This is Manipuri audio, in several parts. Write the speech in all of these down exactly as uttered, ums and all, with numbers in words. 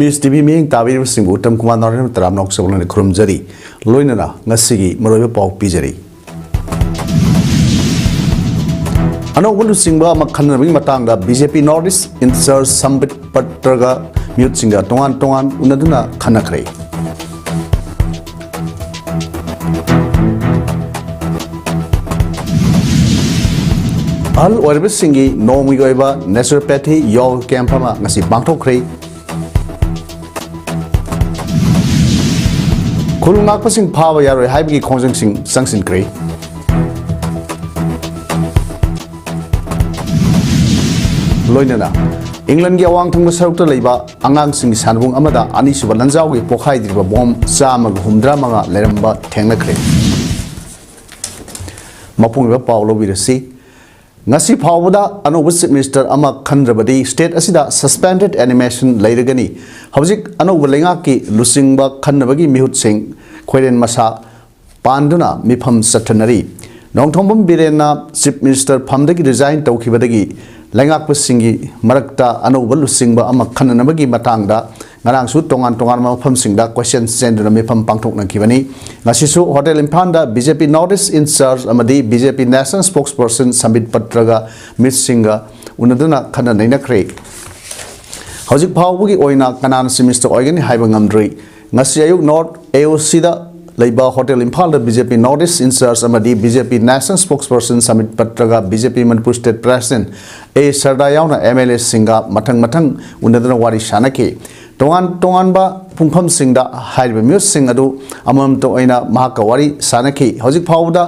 ꯄꯤꯁ ꯇꯤꯚꯤ ꯃꯤꯠꯌꯦꯡ ꯇꯥꯕꯤꯔꯤꯕꯁꯤꯡꯕꯨ ꯎꯠꯇꯝ ꯀꯨꯃꯥꯔ ꯅꯥꯔꯦꯟꯗ꯭ꯔ ꯇꯔꯥꯝꯅ ꯅꯣꯛꯆꯕ ꯂꯣꯏꯅ ꯈꯨꯔꯨꯝꯖꯔꯤ꯫ ꯂꯣꯏꯅꯅ ꯉꯁꯤꯒꯤ ꯃꯔꯨꯑꯣꯏꯕ ꯄꯥꯎ ꯄꯤꯖꯔꯤ꯫ ꯑꯅꯧꯕ ꯂꯨꯆꯤꯡꯕ ꯑꯃ ꯈꯟꯅꯕꯒꯤ ꯃꯇꯥꯡꯗ B J P North East in Charge ꯁꯝꯕꯤꯠ ꯄꯠꯇ꯭ꯔꯒ ꯃꯤꯍꯨꯠꯁꯤꯡꯒ ꯇꯣꯉꯥꯟ ꯇꯣꯉꯥꯟ ꯎꯅꯗꯨꯅ ꯈꯟꯅꯈ꯭ꯔꯦ꯫ ꯑꯍꯜ ꯑꯣꯏꯔꯕꯁꯤꯡꯒꯤ ꯅꯣꯡꯃꯒꯤ ꯑꯣꯏꯕ naturopathy yoga camp ꯑꯃ ꯉꯁꯤ ꯄꯥꯡꯊꯣꯛꯈ꯭ꯔꯦ꯫ ꯈꯨꯜ ꯉꯥꯛꯄꯁꯤꯡ ꯐꯥꯕ ꯌꯥꯔꯣꯏ ꯍꯥꯏꯕꯒꯤ ꯈꯣꯡꯖꯪꯁꯤꯡ ꯆꯪꯁꯤꯟꯈ꯭ꯔꯦ꯫ ꯂꯣꯏꯅꯅ ꯏꯪꯂꯟꯒꯤ ꯑꯋꯥꯡ ꯊꯪꯕ ꯁꯔꯨꯛꯇ ꯂꯩꯕ ꯑꯉꯥꯡꯁꯤꯡꯒꯤ ꯁꯥꯟꯅꯕꯨꯡ ꯑꯃꯗ ꯑꯅꯤꯁꯨꯕ ꯂꯥꯟꯖꯥꯎꯒꯤ ꯄꯣꯈꯥꯏꯗ꯭ꯔꯤꯕ ꯕꯣꯝ ꯆꯥꯝꯃꯒ ꯍꯨꯝꯗ꯭ꯔꯥ ꯃꯉꯥ ꯂꯩꯔꯝꯕ ꯊꯦꯡꯅꯈ꯭ꯔꯦ꯫ ꯃꯄꯨꯡ ꯑꯣꯏꯕ ꯄꯥꯎ ꯂꯧꯕꯤꯔꯁꯤ꯫ ꯉꯁꯤ ꯐꯥꯎꯕꯗ ꯑꯅꯧꯕ Chief Minister ꯑꯃ ꯈꯟꯗ꯭ꯔꯕꯗꯤ state ꯑꯁꯤꯗ suspended animation ꯂꯩꯔꯒꯅꯤ꯫ ꯍꯧꯖꯤꯛ ꯑꯅꯧꯕ ꯂꯩꯉꯥꯛꯀꯤ ꯂꯨꯆꯤꯡꯕ ꯈꯟꯅꯕꯒꯤ ꯃꯤꯍꯨꯠꯁꯤꯡ ꯈꯣꯏꯔꯦꯟ ꯃꯁꯥ ꯄꯥꯟꯗꯨꯅ ꯃꯤꯐꯝ ꯆꯠꯊꯅꯔꯤ꯫ ꯅꯣꯡꯊꯣꯝꯕꯝ ꯕꯤꯔꯦꯟꯅ Chief Minister ꯐꯝꯗꯒꯤ resign ꯇꯧꯈꯤꯕꯗꯒꯤ ꯂꯩꯉꯥꯛꯄꯁꯤꯡꯒꯤ ꯃꯔꯛꯇ ꯑꯅꯧꯕ ꯂꯨꯆꯤꯡꯕ ꯑꯃ ꯈꯟꯅꯅꯕꯒꯤ ꯃꯇꯥꯡꯗ ꯉꯔꯥꯡꯁꯨ ꯇꯣꯉꯥꯟ ꯇꯣꯉꯥꯟꯕ ꯃꯐꯝꯁꯤꯡꯗ ꯀꯣꯏꯆꯦꯟ ꯆꯦꯟꯗꯨꯅ ꯃꯤꯐꯝ ꯄꯥꯡꯊꯣꯛꯅꯈꯤꯕꯅꯤ꯫ ꯉꯁꯤꯁꯨ ꯍꯣꯇꯦꯜ ꯏꯝꯐꯥꯜꯗ B J P North East in Charge ꯑꯃꯗꯤ ꯕꯤ ꯖꯦ ꯄꯤ National Spokesperson ꯁꯝꯕꯤꯠ ꯄꯠꯇ꯭ꯔꯒ ꯃꯤꯍꯨꯠꯁꯤꯡꯒ ꯎꯅꯗꯨꯅ ꯈꯟꯅ ꯅꯩꯅꯈ꯭ꯔꯦ꯫ ꯍꯧꯖꯤꯛ ꯐꯥꯎꯕꯒꯤ ꯑꯣꯏꯅ ꯀꯅꯥꯅ Chief Minister ꯑꯣꯏꯒꯅꯤ ꯍꯥꯏꯕ ꯉꯝꯗ꯭ꯔꯤ꯫ ꯉꯁꯤ ꯑꯌꯨꯛ North A O Cꯗ ꯂꯩꯕ ꯍꯣꯇꯦꯜ ꯏꯝꯐꯥꯜꯗ B J P North East in Charge ꯑꯃꯗꯤ ꯕꯤ ꯖꯦ ꯄꯤ National Spokesperson ꯁꯝꯕꯤꯠ ꯄꯠꯇ꯭ꯔꯒ ꯕꯤ ꯖꯦ ꯄꯤ ꯃꯅꯤꯄꯨꯔ State President ꯑꯦ ꯁꯔꯗꯥ ꯌꯥꯎꯅ ꯑꯦꯝ ꯑꯦꯜ ꯑꯦꯁꯤꯡꯒ ꯃꯊꯪ ꯃꯊꯪ ꯎꯅꯗꯨꯅ ꯋꯥꯔꯤ ꯁꯥꯅꯈꯤ꯫ ꯇꯣꯉꯥꯟ ꯇꯣꯉꯥꯟꯕ ꯄꯨꯡꯐꯝꯁꯤꯡꯗ ꯍꯥꯏꯔꯤꯕ ꯃꯤꯍꯨꯠꯁꯤꯡ ꯑꯗꯨ ꯑꯃꯃꯝꯇ ꯑꯣꯏꯅ ꯃꯍꯥꯛꯀ ꯋꯥꯔꯤ ꯁꯥꯅꯈꯤ꯫ ꯍꯧꯖꯤꯛ ꯐꯥꯎꯕꯗ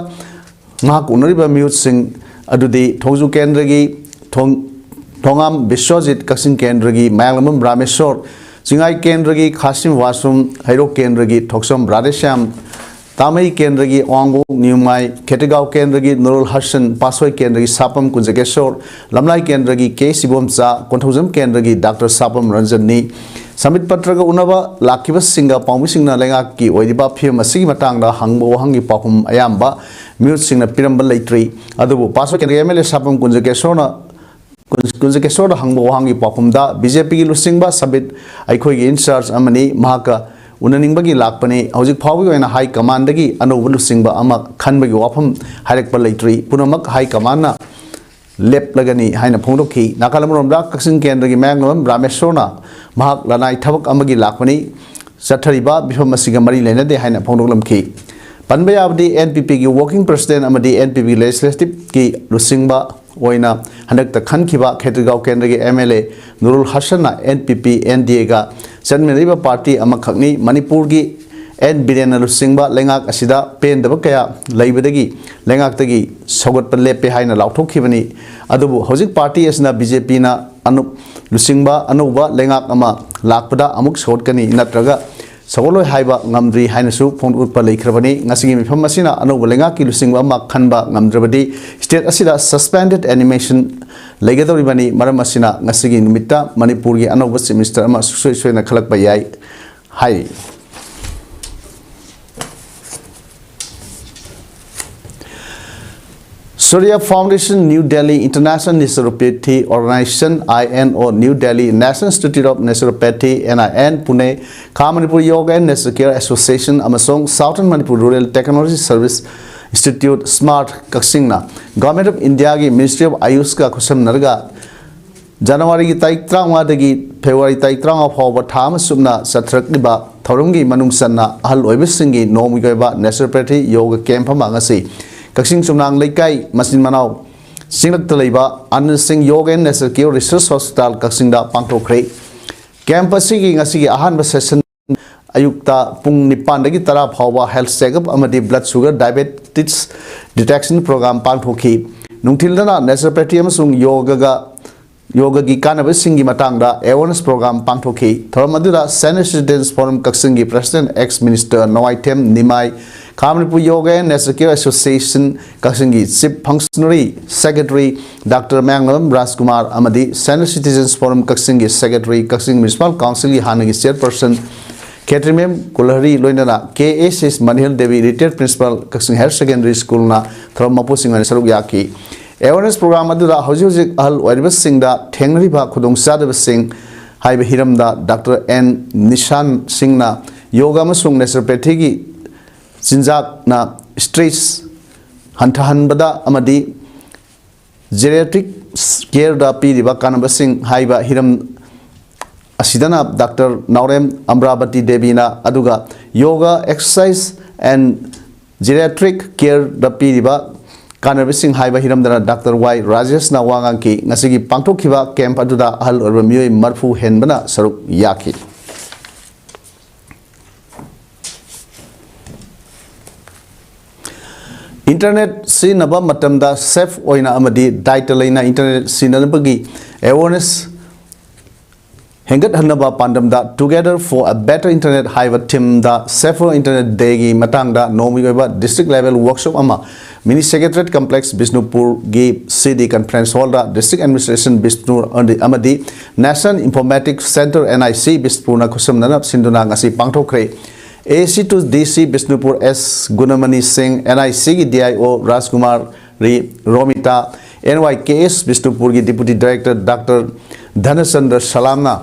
ꯃꯍꯥꯛ ꯎꯅꯔꯤꯕ ꯃꯤꯍꯨꯠꯁꯤꯡ ꯑꯗꯨꯗꯤ ꯊꯣꯡꯖꯨ ꯀꯦꯟꯗ꯭ꯔꯒꯤ ꯊꯣꯡ-, ꯊꯣꯉꯥꯝ ꯕꯤꯁ꯭ꯋꯖꯤꯠ, ꯀꯛꯆꯤꯡ ꯀꯦꯟꯗ꯭ꯔꯒꯤ ꯃꯌꯥꯡꯂꯝꯕꯝ ꯔꯥꯃꯦꯁꯣꯔ, ꯆꯤꯡꯉꯥꯏ ꯀꯦꯟꯗ꯭ꯔꯒꯤ ꯈꯥꯁꯤꯝ ꯋꯥꯁꯨꯝ, ꯍꯩꯔꯣꯛ ꯀꯦꯟꯗ꯭ꯔꯒꯤ ꯊꯣꯛꯆꯣꯝ ꯔꯥꯙꯦꯁ꯭ꯌꯥꯝ, ꯇꯥꯃꯩ ꯀꯦꯟꯗ꯭ꯔꯒꯤ ꯑꯋꯥꯡꯕꯣꯛ ꯅꯤꯌꯨꯃꯥꯏ, ꯈꯦꯇ꯭ꯔꯤꯒꯥꯎ ꯀꯦꯟꯗ꯭ꯔꯒꯤ ꯅꯨꯔꯨꯜ ꯍꯁꯟ, ꯄꯥꯠꯁꯣꯏ ꯀꯦꯟꯗ꯭ꯔꯒꯤ ꯁꯥꯄꯝ ꯀꯨꯟꯖꯒꯦꯁꯣꯔ, ꯂꯝꯂꯥꯏ ꯀꯦꯟꯗ꯭ꯔꯒꯤ ꯀꯦ ꯁꯤꯕꯣꯝꯆꯥ, ꯀꯣꯟꯊꯧꯖꯝ ꯀꯦꯟꯗ꯭ꯔꯒꯤ ꯗꯥꯛꯇꯔ ꯁꯥꯄꯝ ꯔꯟꯖꯟꯅꯤ꯫ ꯁꯝꯕꯤꯠ ꯄꯠꯇ꯭ꯔꯒ ꯎꯅꯕ ꯂꯥꯛꯈꯤꯕꯁꯤꯡꯒ ꯄꯥꯎꯃꯤꯁꯤꯡꯅ ꯂꯩꯉꯥꯛꯀꯤ ꯑꯣꯏꯔꯤꯕ ꯐꯤꯕꯝ ꯑꯁꯤꯒꯤ ꯃꯇꯥꯡꯗ ꯍꯪꯕ ꯋꯥꯍꯪꯒꯤ ꯄꯥꯎꯈꯨꯝ ꯑꯌꯥꯝꯕ ꯃꯤꯍꯨꯠꯁꯤꯡꯅ ꯄꯤꯔꯝꯕ ꯂꯩꯇ꯭ꯔꯤ꯫ ꯑꯗꯨꯕꯨ ꯄꯥꯠꯁꯣꯏ ꯀꯦꯟꯗ꯭ꯔꯒꯤ ꯑꯦꯝ ꯑꯦꯜ ꯑꯦ ꯁꯥꯄꯝ ꯀꯨꯟꯖꯒꯦꯁꯣꯔꯅ ꯀꯨꯟꯖꯀꯦꯁꯣꯔꯗ ꯍꯪꯕ ꯋꯥꯍꯪꯒꯤ ꯄꯥꯎꯈꯨꯝꯗ, ꯕꯤ ꯖꯦ ꯄꯤꯒꯤ ꯂꯨꯆꯤꯡꯕ ꯁꯕꯤꯠ ꯑꯩꯈꯣꯏꯒꯤ ꯏꯟꯆꯥꯔꯖ ꯑꯃꯅꯤ, ꯃꯍꯥꯛꯀ ꯎꯅꯅꯤꯡꯕꯒꯤ ꯂꯥꯛꯄꯅꯤ꯫ ꯍꯧꯖꯤꯛ ꯐꯥꯎꯕꯒꯤ ꯑꯣꯏꯅ ꯍꯥꯏ ꯀꯃꯥꯟꯗꯒꯤ ꯑꯅꯧꯕ ꯂꯨꯆꯤꯡꯕ ꯑꯃ ꯈꯟꯕꯒꯤ ꯋꯥꯐꯝ ꯍꯥꯏꯔꯛꯄ ꯂꯩꯇ꯭ꯔꯤ꯫ ꯄꯨꯝꯅꯃꯛ ꯍꯥꯏ ꯀꯃꯥꯟꯅ ꯂꯦꯞꯂꯒꯅꯤ ꯍꯥꯏꯅ ꯐꯣꯡꯗꯣꯛꯈꯤ꯫ ꯅꯥꯀꯜ ꯑꯃꯔꯣꯝꯗ ꯀꯛꯆꯤꯡ ꯀꯦꯟꯗ꯭ꯔꯒꯤ ꯃꯌꯥꯡꯂꯝꯕꯝ ꯔꯥꯃꯦꯁꯣꯔꯅ ꯃꯍꯥꯛ ꯂꯅꯥꯏ ꯊꯕꯛ ꯑꯃꯒꯤ ꯂꯥꯛꯄꯅꯤ, ꯆꯠꯊꯔꯤꯕ ꯃꯤꯐꯝ ꯑꯁꯤꯒ ꯃꯔꯤ ꯂꯩꯅꯗꯦ ꯍꯥꯏꯅ ꯐꯣꯡꯗꯣꯛꯂꯝꯈꯤ꯫ ꯄꯟꯕ ꯌꯥꯕꯗꯤ, ꯑꯦꯟ ꯄꯤ ꯄꯤꯒꯤ ꯋꯥꯔꯀꯤꯡ ꯄ꯭ꯔꯁꯤꯗꯦꯟ ꯑꯃꯗꯤ ꯑꯦꯟ ꯄꯤ ꯄꯤ ꯂꯦꯖꯤꯁꯂꯦꯇꯤꯚꯀꯤ ꯂꯨꯆꯤꯡꯕ ꯑꯣꯏꯅ ꯍꯟꯗꯛꯇ ꯈꯟꯈꯤꯕ ꯈꯦꯇ꯭ꯔꯤꯒꯥꯎ ꯀꯦꯟꯗ꯭ꯔꯒꯤ ꯑꯦꯝ ꯑꯦꯜ ꯑꯦ ꯅꯨꯔꯨꯜ ꯍꯁꯟꯅ N P P N D ꯑꯦꯒ ꯆꯠꯃꯤꯟꯅꯔꯤꯕ ꯄꯥꯔꯇꯤ ꯑꯃꯈꯛꯅꯤ꯫ ꯃꯅꯤꯄꯨꯔꯒꯤ ꯑꯦꯟ ꯕꯤꯔꯦꯟꯅ ꯂꯨꯆꯤꯡꯕ ꯂꯩꯉꯥꯛ ꯑꯁꯤꯗ ꯄꯦꯟꯗꯕ ꯀꯌꯥ ꯂꯩꯕꯗꯒꯤ ꯂꯩꯉꯥꯛꯇꯒꯤ ꯁꯧꯒꯠꯄ ꯂꯦꯞꯄꯦ ꯍꯥꯏꯅ ꯂꯥꯎꯊꯣꯛꯈꯤꯕꯅꯤ꯫ ꯑꯗꯨꯕꯨ ꯍꯧꯖꯤꯛ ꯄꯥꯔꯇꯤ ꯑꯁꯤꯅ ꯕꯤ ꯖꯦ ꯄꯤꯅ ꯑꯅꯧ-, ꯂꯨꯆꯤꯡꯕ ꯑꯅꯧꯕ ꯂꯩꯉꯥꯛ ꯑꯃ ꯂꯥꯛꯄꯗ ꯑꯃꯨꯛ ꯁꯧꯒꯠꯀꯅꯤ ꯅꯠꯇ꯭ꯔꯒ ꯁꯧꯒꯠꯂꯣꯏ ꯍꯥꯏꯕ ꯉꯝꯗ꯭ꯔꯤ ꯍꯥꯏꯅꯁꯨ ꯐꯣꯡꯗꯣꯛꯄ ꯂꯩꯈ꯭ꯔꯕꯅꯤ꯫ ꯉꯁꯤꯒꯤ ꯃꯤꯐꯝ ꯑꯁꯤꯅ ꯑꯅꯧꯕ ꯂꯩꯉꯥꯛꯀꯤ ꯂꯨꯆꯤꯡꯕ ꯑꯃ ꯈꯟꯕ ꯉꯝꯗ꯭ꯔꯕꯗꯤ ꯁ꯭ꯇꯦꯠ ꯑꯁꯤꯗ ꯁꯁꯄꯦꯟꯗꯦꯗ ꯑꯦꯅꯤꯃꯦꯁꯟ ꯂꯩꯒꯗꯧꯔꯤꯕꯅꯤ꯫ ꯃꯔꯝ ꯑꯁꯤꯅ ꯉꯁꯤꯒꯤ ꯅꯨꯃꯤꯠꯇ ꯃꯅꯤꯄꯨꯔꯒꯤ ꯑꯅꯧꯕ ꯆꯤꯐ ꯃꯤꯅꯤꯁꯇꯔ ꯑꯃ ꯁꯨꯡꯁꯣꯏ ꯁꯣꯏꯗꯅ ꯈꯜꯂꯛꯄ ꯌꯥꯏ ꯍꯥꯏꯔꯤ꯫ Surya Foundation, New Delhi, International Naturopathy Organization, I N O, New Delhi, National Institute of Naturopathy, N I N, Pune, Kham Manipur Yoga and Nature Care Association, ꯑꯃꯁꯨꯡ Southern Manipur Rural Technology Service Institute, smart ꯀꯛꯆꯤꯡꯅ Government of India ꯒꯤ Ministry of ꯑꯥꯌꯨꯁꯀ ꯈꯨꯠꯁꯝꯅꯔꯒ ꯖꯅꯋꯥꯔꯤꯒꯤ ꯇꯥꯔꯤꯛ ꯇꯔꯥꯃꯉꯥꯗꯒꯤ ꯐꯦꯕ꯭ꯔꯨꯋꯥꯔꯤ ꯇꯥꯔꯤꯛ ꯇꯔꯥꯃꯉꯥ ꯐꯥꯎꯕ ꯊꯥ ꯑꯃ ꯆꯨꯞꯅ ꯆꯠꯊꯔꯛꯂꯤꯕ ꯊꯧꯔꯝꯒꯤ ꯃꯅꯨꯡ ꯆꯟꯅ ꯑꯍꯜ ꯑꯣꯏꯕꯁꯤꯡꯒꯤ ꯅꯣꯡꯃꯒꯤ ꯑꯣꯏꯕ naturopathy yoga camp ꯑꯃ ꯉꯁꯤ ꯀꯛꯆꯤꯡ ꯆꯨꯝꯅꯥꯡ ꯂꯩꯀꯥꯏ ꯃꯆꯤꯟ ꯃꯅꯥꯎ ꯆꯤꯡꯂꯛꯇ ꯂꯩꯕ ꯑꯅꯟ ꯁꯤꯡ Yoga and Nature Care Research Hospital ꯀꯛꯆꯤꯡꯗ ꯄꯥꯡꯊꯣꯛꯈ꯭ꯔꯦ꯫ Camp ꯑꯁꯤꯒꯤ ꯉꯁꯤꯒꯤ ꯑꯍꯥꯟꯕ session ꯑꯌꯨꯛꯇ ꯄꯨꯡ ꯅꯤꯄꯥꯟꯗꯒꯤ ꯇꯔꯥ ꯐꯥꯎꯕ health checkup ꯑꯃꯗꯤ blood sugar, diabetes detection program ꯄꯥꯡꯊꯣꯛꯈꯤ꯫ ꯅꯨꯡꯊꯤꯜꯗꯅ naturopathy ꯑꯃꯁꯨꯡ ꯌꯣꯒꯒ, ꯌꯣꯒꯒꯤ ꯀꯥꯟꯅꯕꯁꯤꯡꯒꯤ ꯃꯇꯥꯡꯗ awareness program ꯄꯥꯡꯊꯣꯛꯈꯤ꯫ ꯊꯧꯔꯝ ꯑꯗꯨꯗ Senior Citizens Forum ꯀꯛꯆꯤꯡꯒꯤ President ex Minister ꯅꯋꯥꯏꯊꯦꯝ ꯅꯤꯃꯥꯏ, ꯈꯥ Manipur Yoga and Nature Care Association ꯀꯛꯆꯤꯡꯒꯤ Chief Functionary Secretary Doctor ꯃꯌꯥꯡꯂꯝ ꯔꯥꯖꯀꯨꯃꯥꯔ ꯑꯃꯗꯤ Senior Citizens Forum ꯀꯛꯆꯤꯡꯒꯤ Secretary, ꯀꯛꯆꯤꯡ Municipal Council ꯒꯤ ꯍꯥꯟꯅꯒꯤ Chairperson ꯈꯦꯇ꯭ꯔꯤꯃꯌꯨꯝ ꯀꯨꯂꯍꯔꯤ, ꯂꯣꯏꯅꯅ ꯀꯦ ꯑꯦꯁ ꯑꯦꯁ ꯃꯅꯤꯍꯔ ꯗꯦꯕꯤ, Retired Principal, ꯀꯛꯆꯤꯡ Higher Secondary School ꯅ ꯊꯧꯔꯝ ꯃꯄꯨꯁꯤꯡ ꯑꯣꯏꯅ ꯁꯔꯨꯛ ꯌꯥꯈꯤ꯫ ꯑꯦꯋꯦꯔꯅꯦꯁ ꯄ꯭ꯔꯣꯒ꯭ꯔꯥꯝ ꯑꯗꯨꯗ ꯍꯧꯖꯤꯛ ꯍꯧꯖꯤꯛ ꯑꯍꯜ ꯑꯣꯏꯔꯤꯕꯁꯤꯡꯗ ꯊꯦꯡꯅꯔꯤꯕ ꯈꯨꯗꯣꯡꯆꯥꯗꯕꯁꯤꯡ ꯍꯥꯏꯕ ꯍꯤꯔꯝꯗ ꯗꯥꯛꯇꯔ ꯑꯦꯟ ꯅꯤꯁꯥꯟ ꯁꯤꯡꯅ ꯌꯣꯒꯥ ꯑꯃꯁꯨꯡ ꯅꯦꯆꯨꯔꯣꯄꯦꯊꯤꯒꯤ ꯆꯤꯟꯖꯥꯛꯅ ꯁ꯭ꯇ꯭ꯔꯦꯁ ꯍꯟꯊꯍꯟꯕꯗ ꯑꯃꯗꯤ ꯖꯦꯔꯤꯌꯥꯇ꯭ꯔꯤꯛ ꯀꯦꯌꯔꯗ ꯄꯤꯔꯤꯕ ꯀꯥꯟꯅꯕꯁꯤꯡ ꯍꯥꯏꯕ ꯍꯤꯔꯝ ꯑꯁꯤꯗꯅ ꯗꯥꯛꯇꯔ ꯅꯥꯎꯔꯦꯝ ꯑꯝꯕ꯭ꯔꯥꯕꯇꯤ ꯗꯦꯕꯤꯅ, ꯑꯗꯨꯒ ꯌꯣꯒꯥ, exercise and geriatric careꯗ ꯄꯤꯔꯤꯕ ꯀꯥꯟꯅꯕꯁꯤꯡ ꯍꯥꯏꯕ ꯍꯤꯔꯝꯗꯅ ꯗꯥꯛꯇꯔ ꯋꯥꯏ ꯔꯥꯖꯦꯁꯅ ꯋꯥ ꯉꯥꯡꯈꯤ꯫ ꯉꯁꯤꯒꯤ ꯄꯥꯡꯊꯣꯛꯈꯤꯕ ꯀꯦꯝꯞ ꯑꯗꯨꯗ ꯑꯍꯜ ꯑꯣꯏꯔꯕ ꯃꯤꯑꯣꯏ ꯃꯔꯤꯐꯨ ꯍꯦꯟꯕꯅ ꯁꯔꯨꯛ ꯌꯥꯈꯤ꯫ ꯏꯟꯇꯔꯅꯦꯠ ꯁꯤꯖꯤꯟꯅꯕ ꯃꯇꯝꯗ ꯁꯦꯐ ꯑꯣꯏꯅ ꯑꯃꯗꯤ ꯗꯥꯏꯇ ꯂꯩꯅ ꯏꯟꯇꯔꯅꯦꯠ ꯁꯤꯖꯤꯟꯅꯅꯕꯒꯤ ꯑꯦꯋꯦꯔꯅꯦꯁ ꯍꯦꯟꯒꯠꯍꯟꯅꯕ ꯄꯥꯟꯗꯝꯗ Together for a Better Internet ꯍꯥꯏꯕ ꯊꯤꯝꯗ Safer Internet Dayꯒꯤ ꯃꯇꯥꯡꯗ ꯅꯣꯡꯃꯒꯤ ꯑꯣꯏꯕ ꯗꯤꯁꯇ꯭ꯔꯤꯛ ꯂꯦꯚꯦꯜ ꯋꯥꯔꯛꯁꯣꯞ ꯑꯃ ꯃꯤꯅꯤ ꯁꯦꯀ꯭ꯔꯦꯇꯔꯤꯌꯦꯠ ꯀꯝꯄ꯭ꯂꯦꯛꯁ ꯕꯤꯁꯅꯨꯄꯨꯔꯒꯤ C D conference hall district administration Bishnu ꯑꯃꯗꯤ national informatics centre, N I C, ꯕꯤꯁꯅꯨꯄꯨꯔꯅ ꯈꯨꯠꯁꯝꯅꯅ ꯁꯤꯟꯗꯨꯅ ꯉꯁꯤ ꯄꯥꯡꯊꯣꯛꯈ꯭ꯔꯦ꯫ ꯑꯦ ꯁꯤ ꯇꯨ ꯗꯤ ꯁꯤ ꯕꯤꯁꯅꯨꯄꯨꯔ ꯑꯦꯁ ꯒꯨꯅꯃꯅꯤ ꯁꯤꯡ, ꯑꯦꯟ ꯑꯥꯏ ꯁꯤꯒꯤ ꯗꯤ ꯑꯥꯏ ꯑꯣ ꯔꯥꯖꯀꯨꯃꯥꯔ ꯔꯤ Romita, N Y K S ꯕꯤꯁꯅꯨꯄꯨꯔꯒꯤ ꯗꯤꯄꯨꯇꯤ ꯗꯥꯏꯔꯦꯛꯇꯔ ꯗꯥꯛꯇꯔ ꯙꯅꯆꯟꯗ꯭ꯔ ꯁꯂꯥꯝꯅ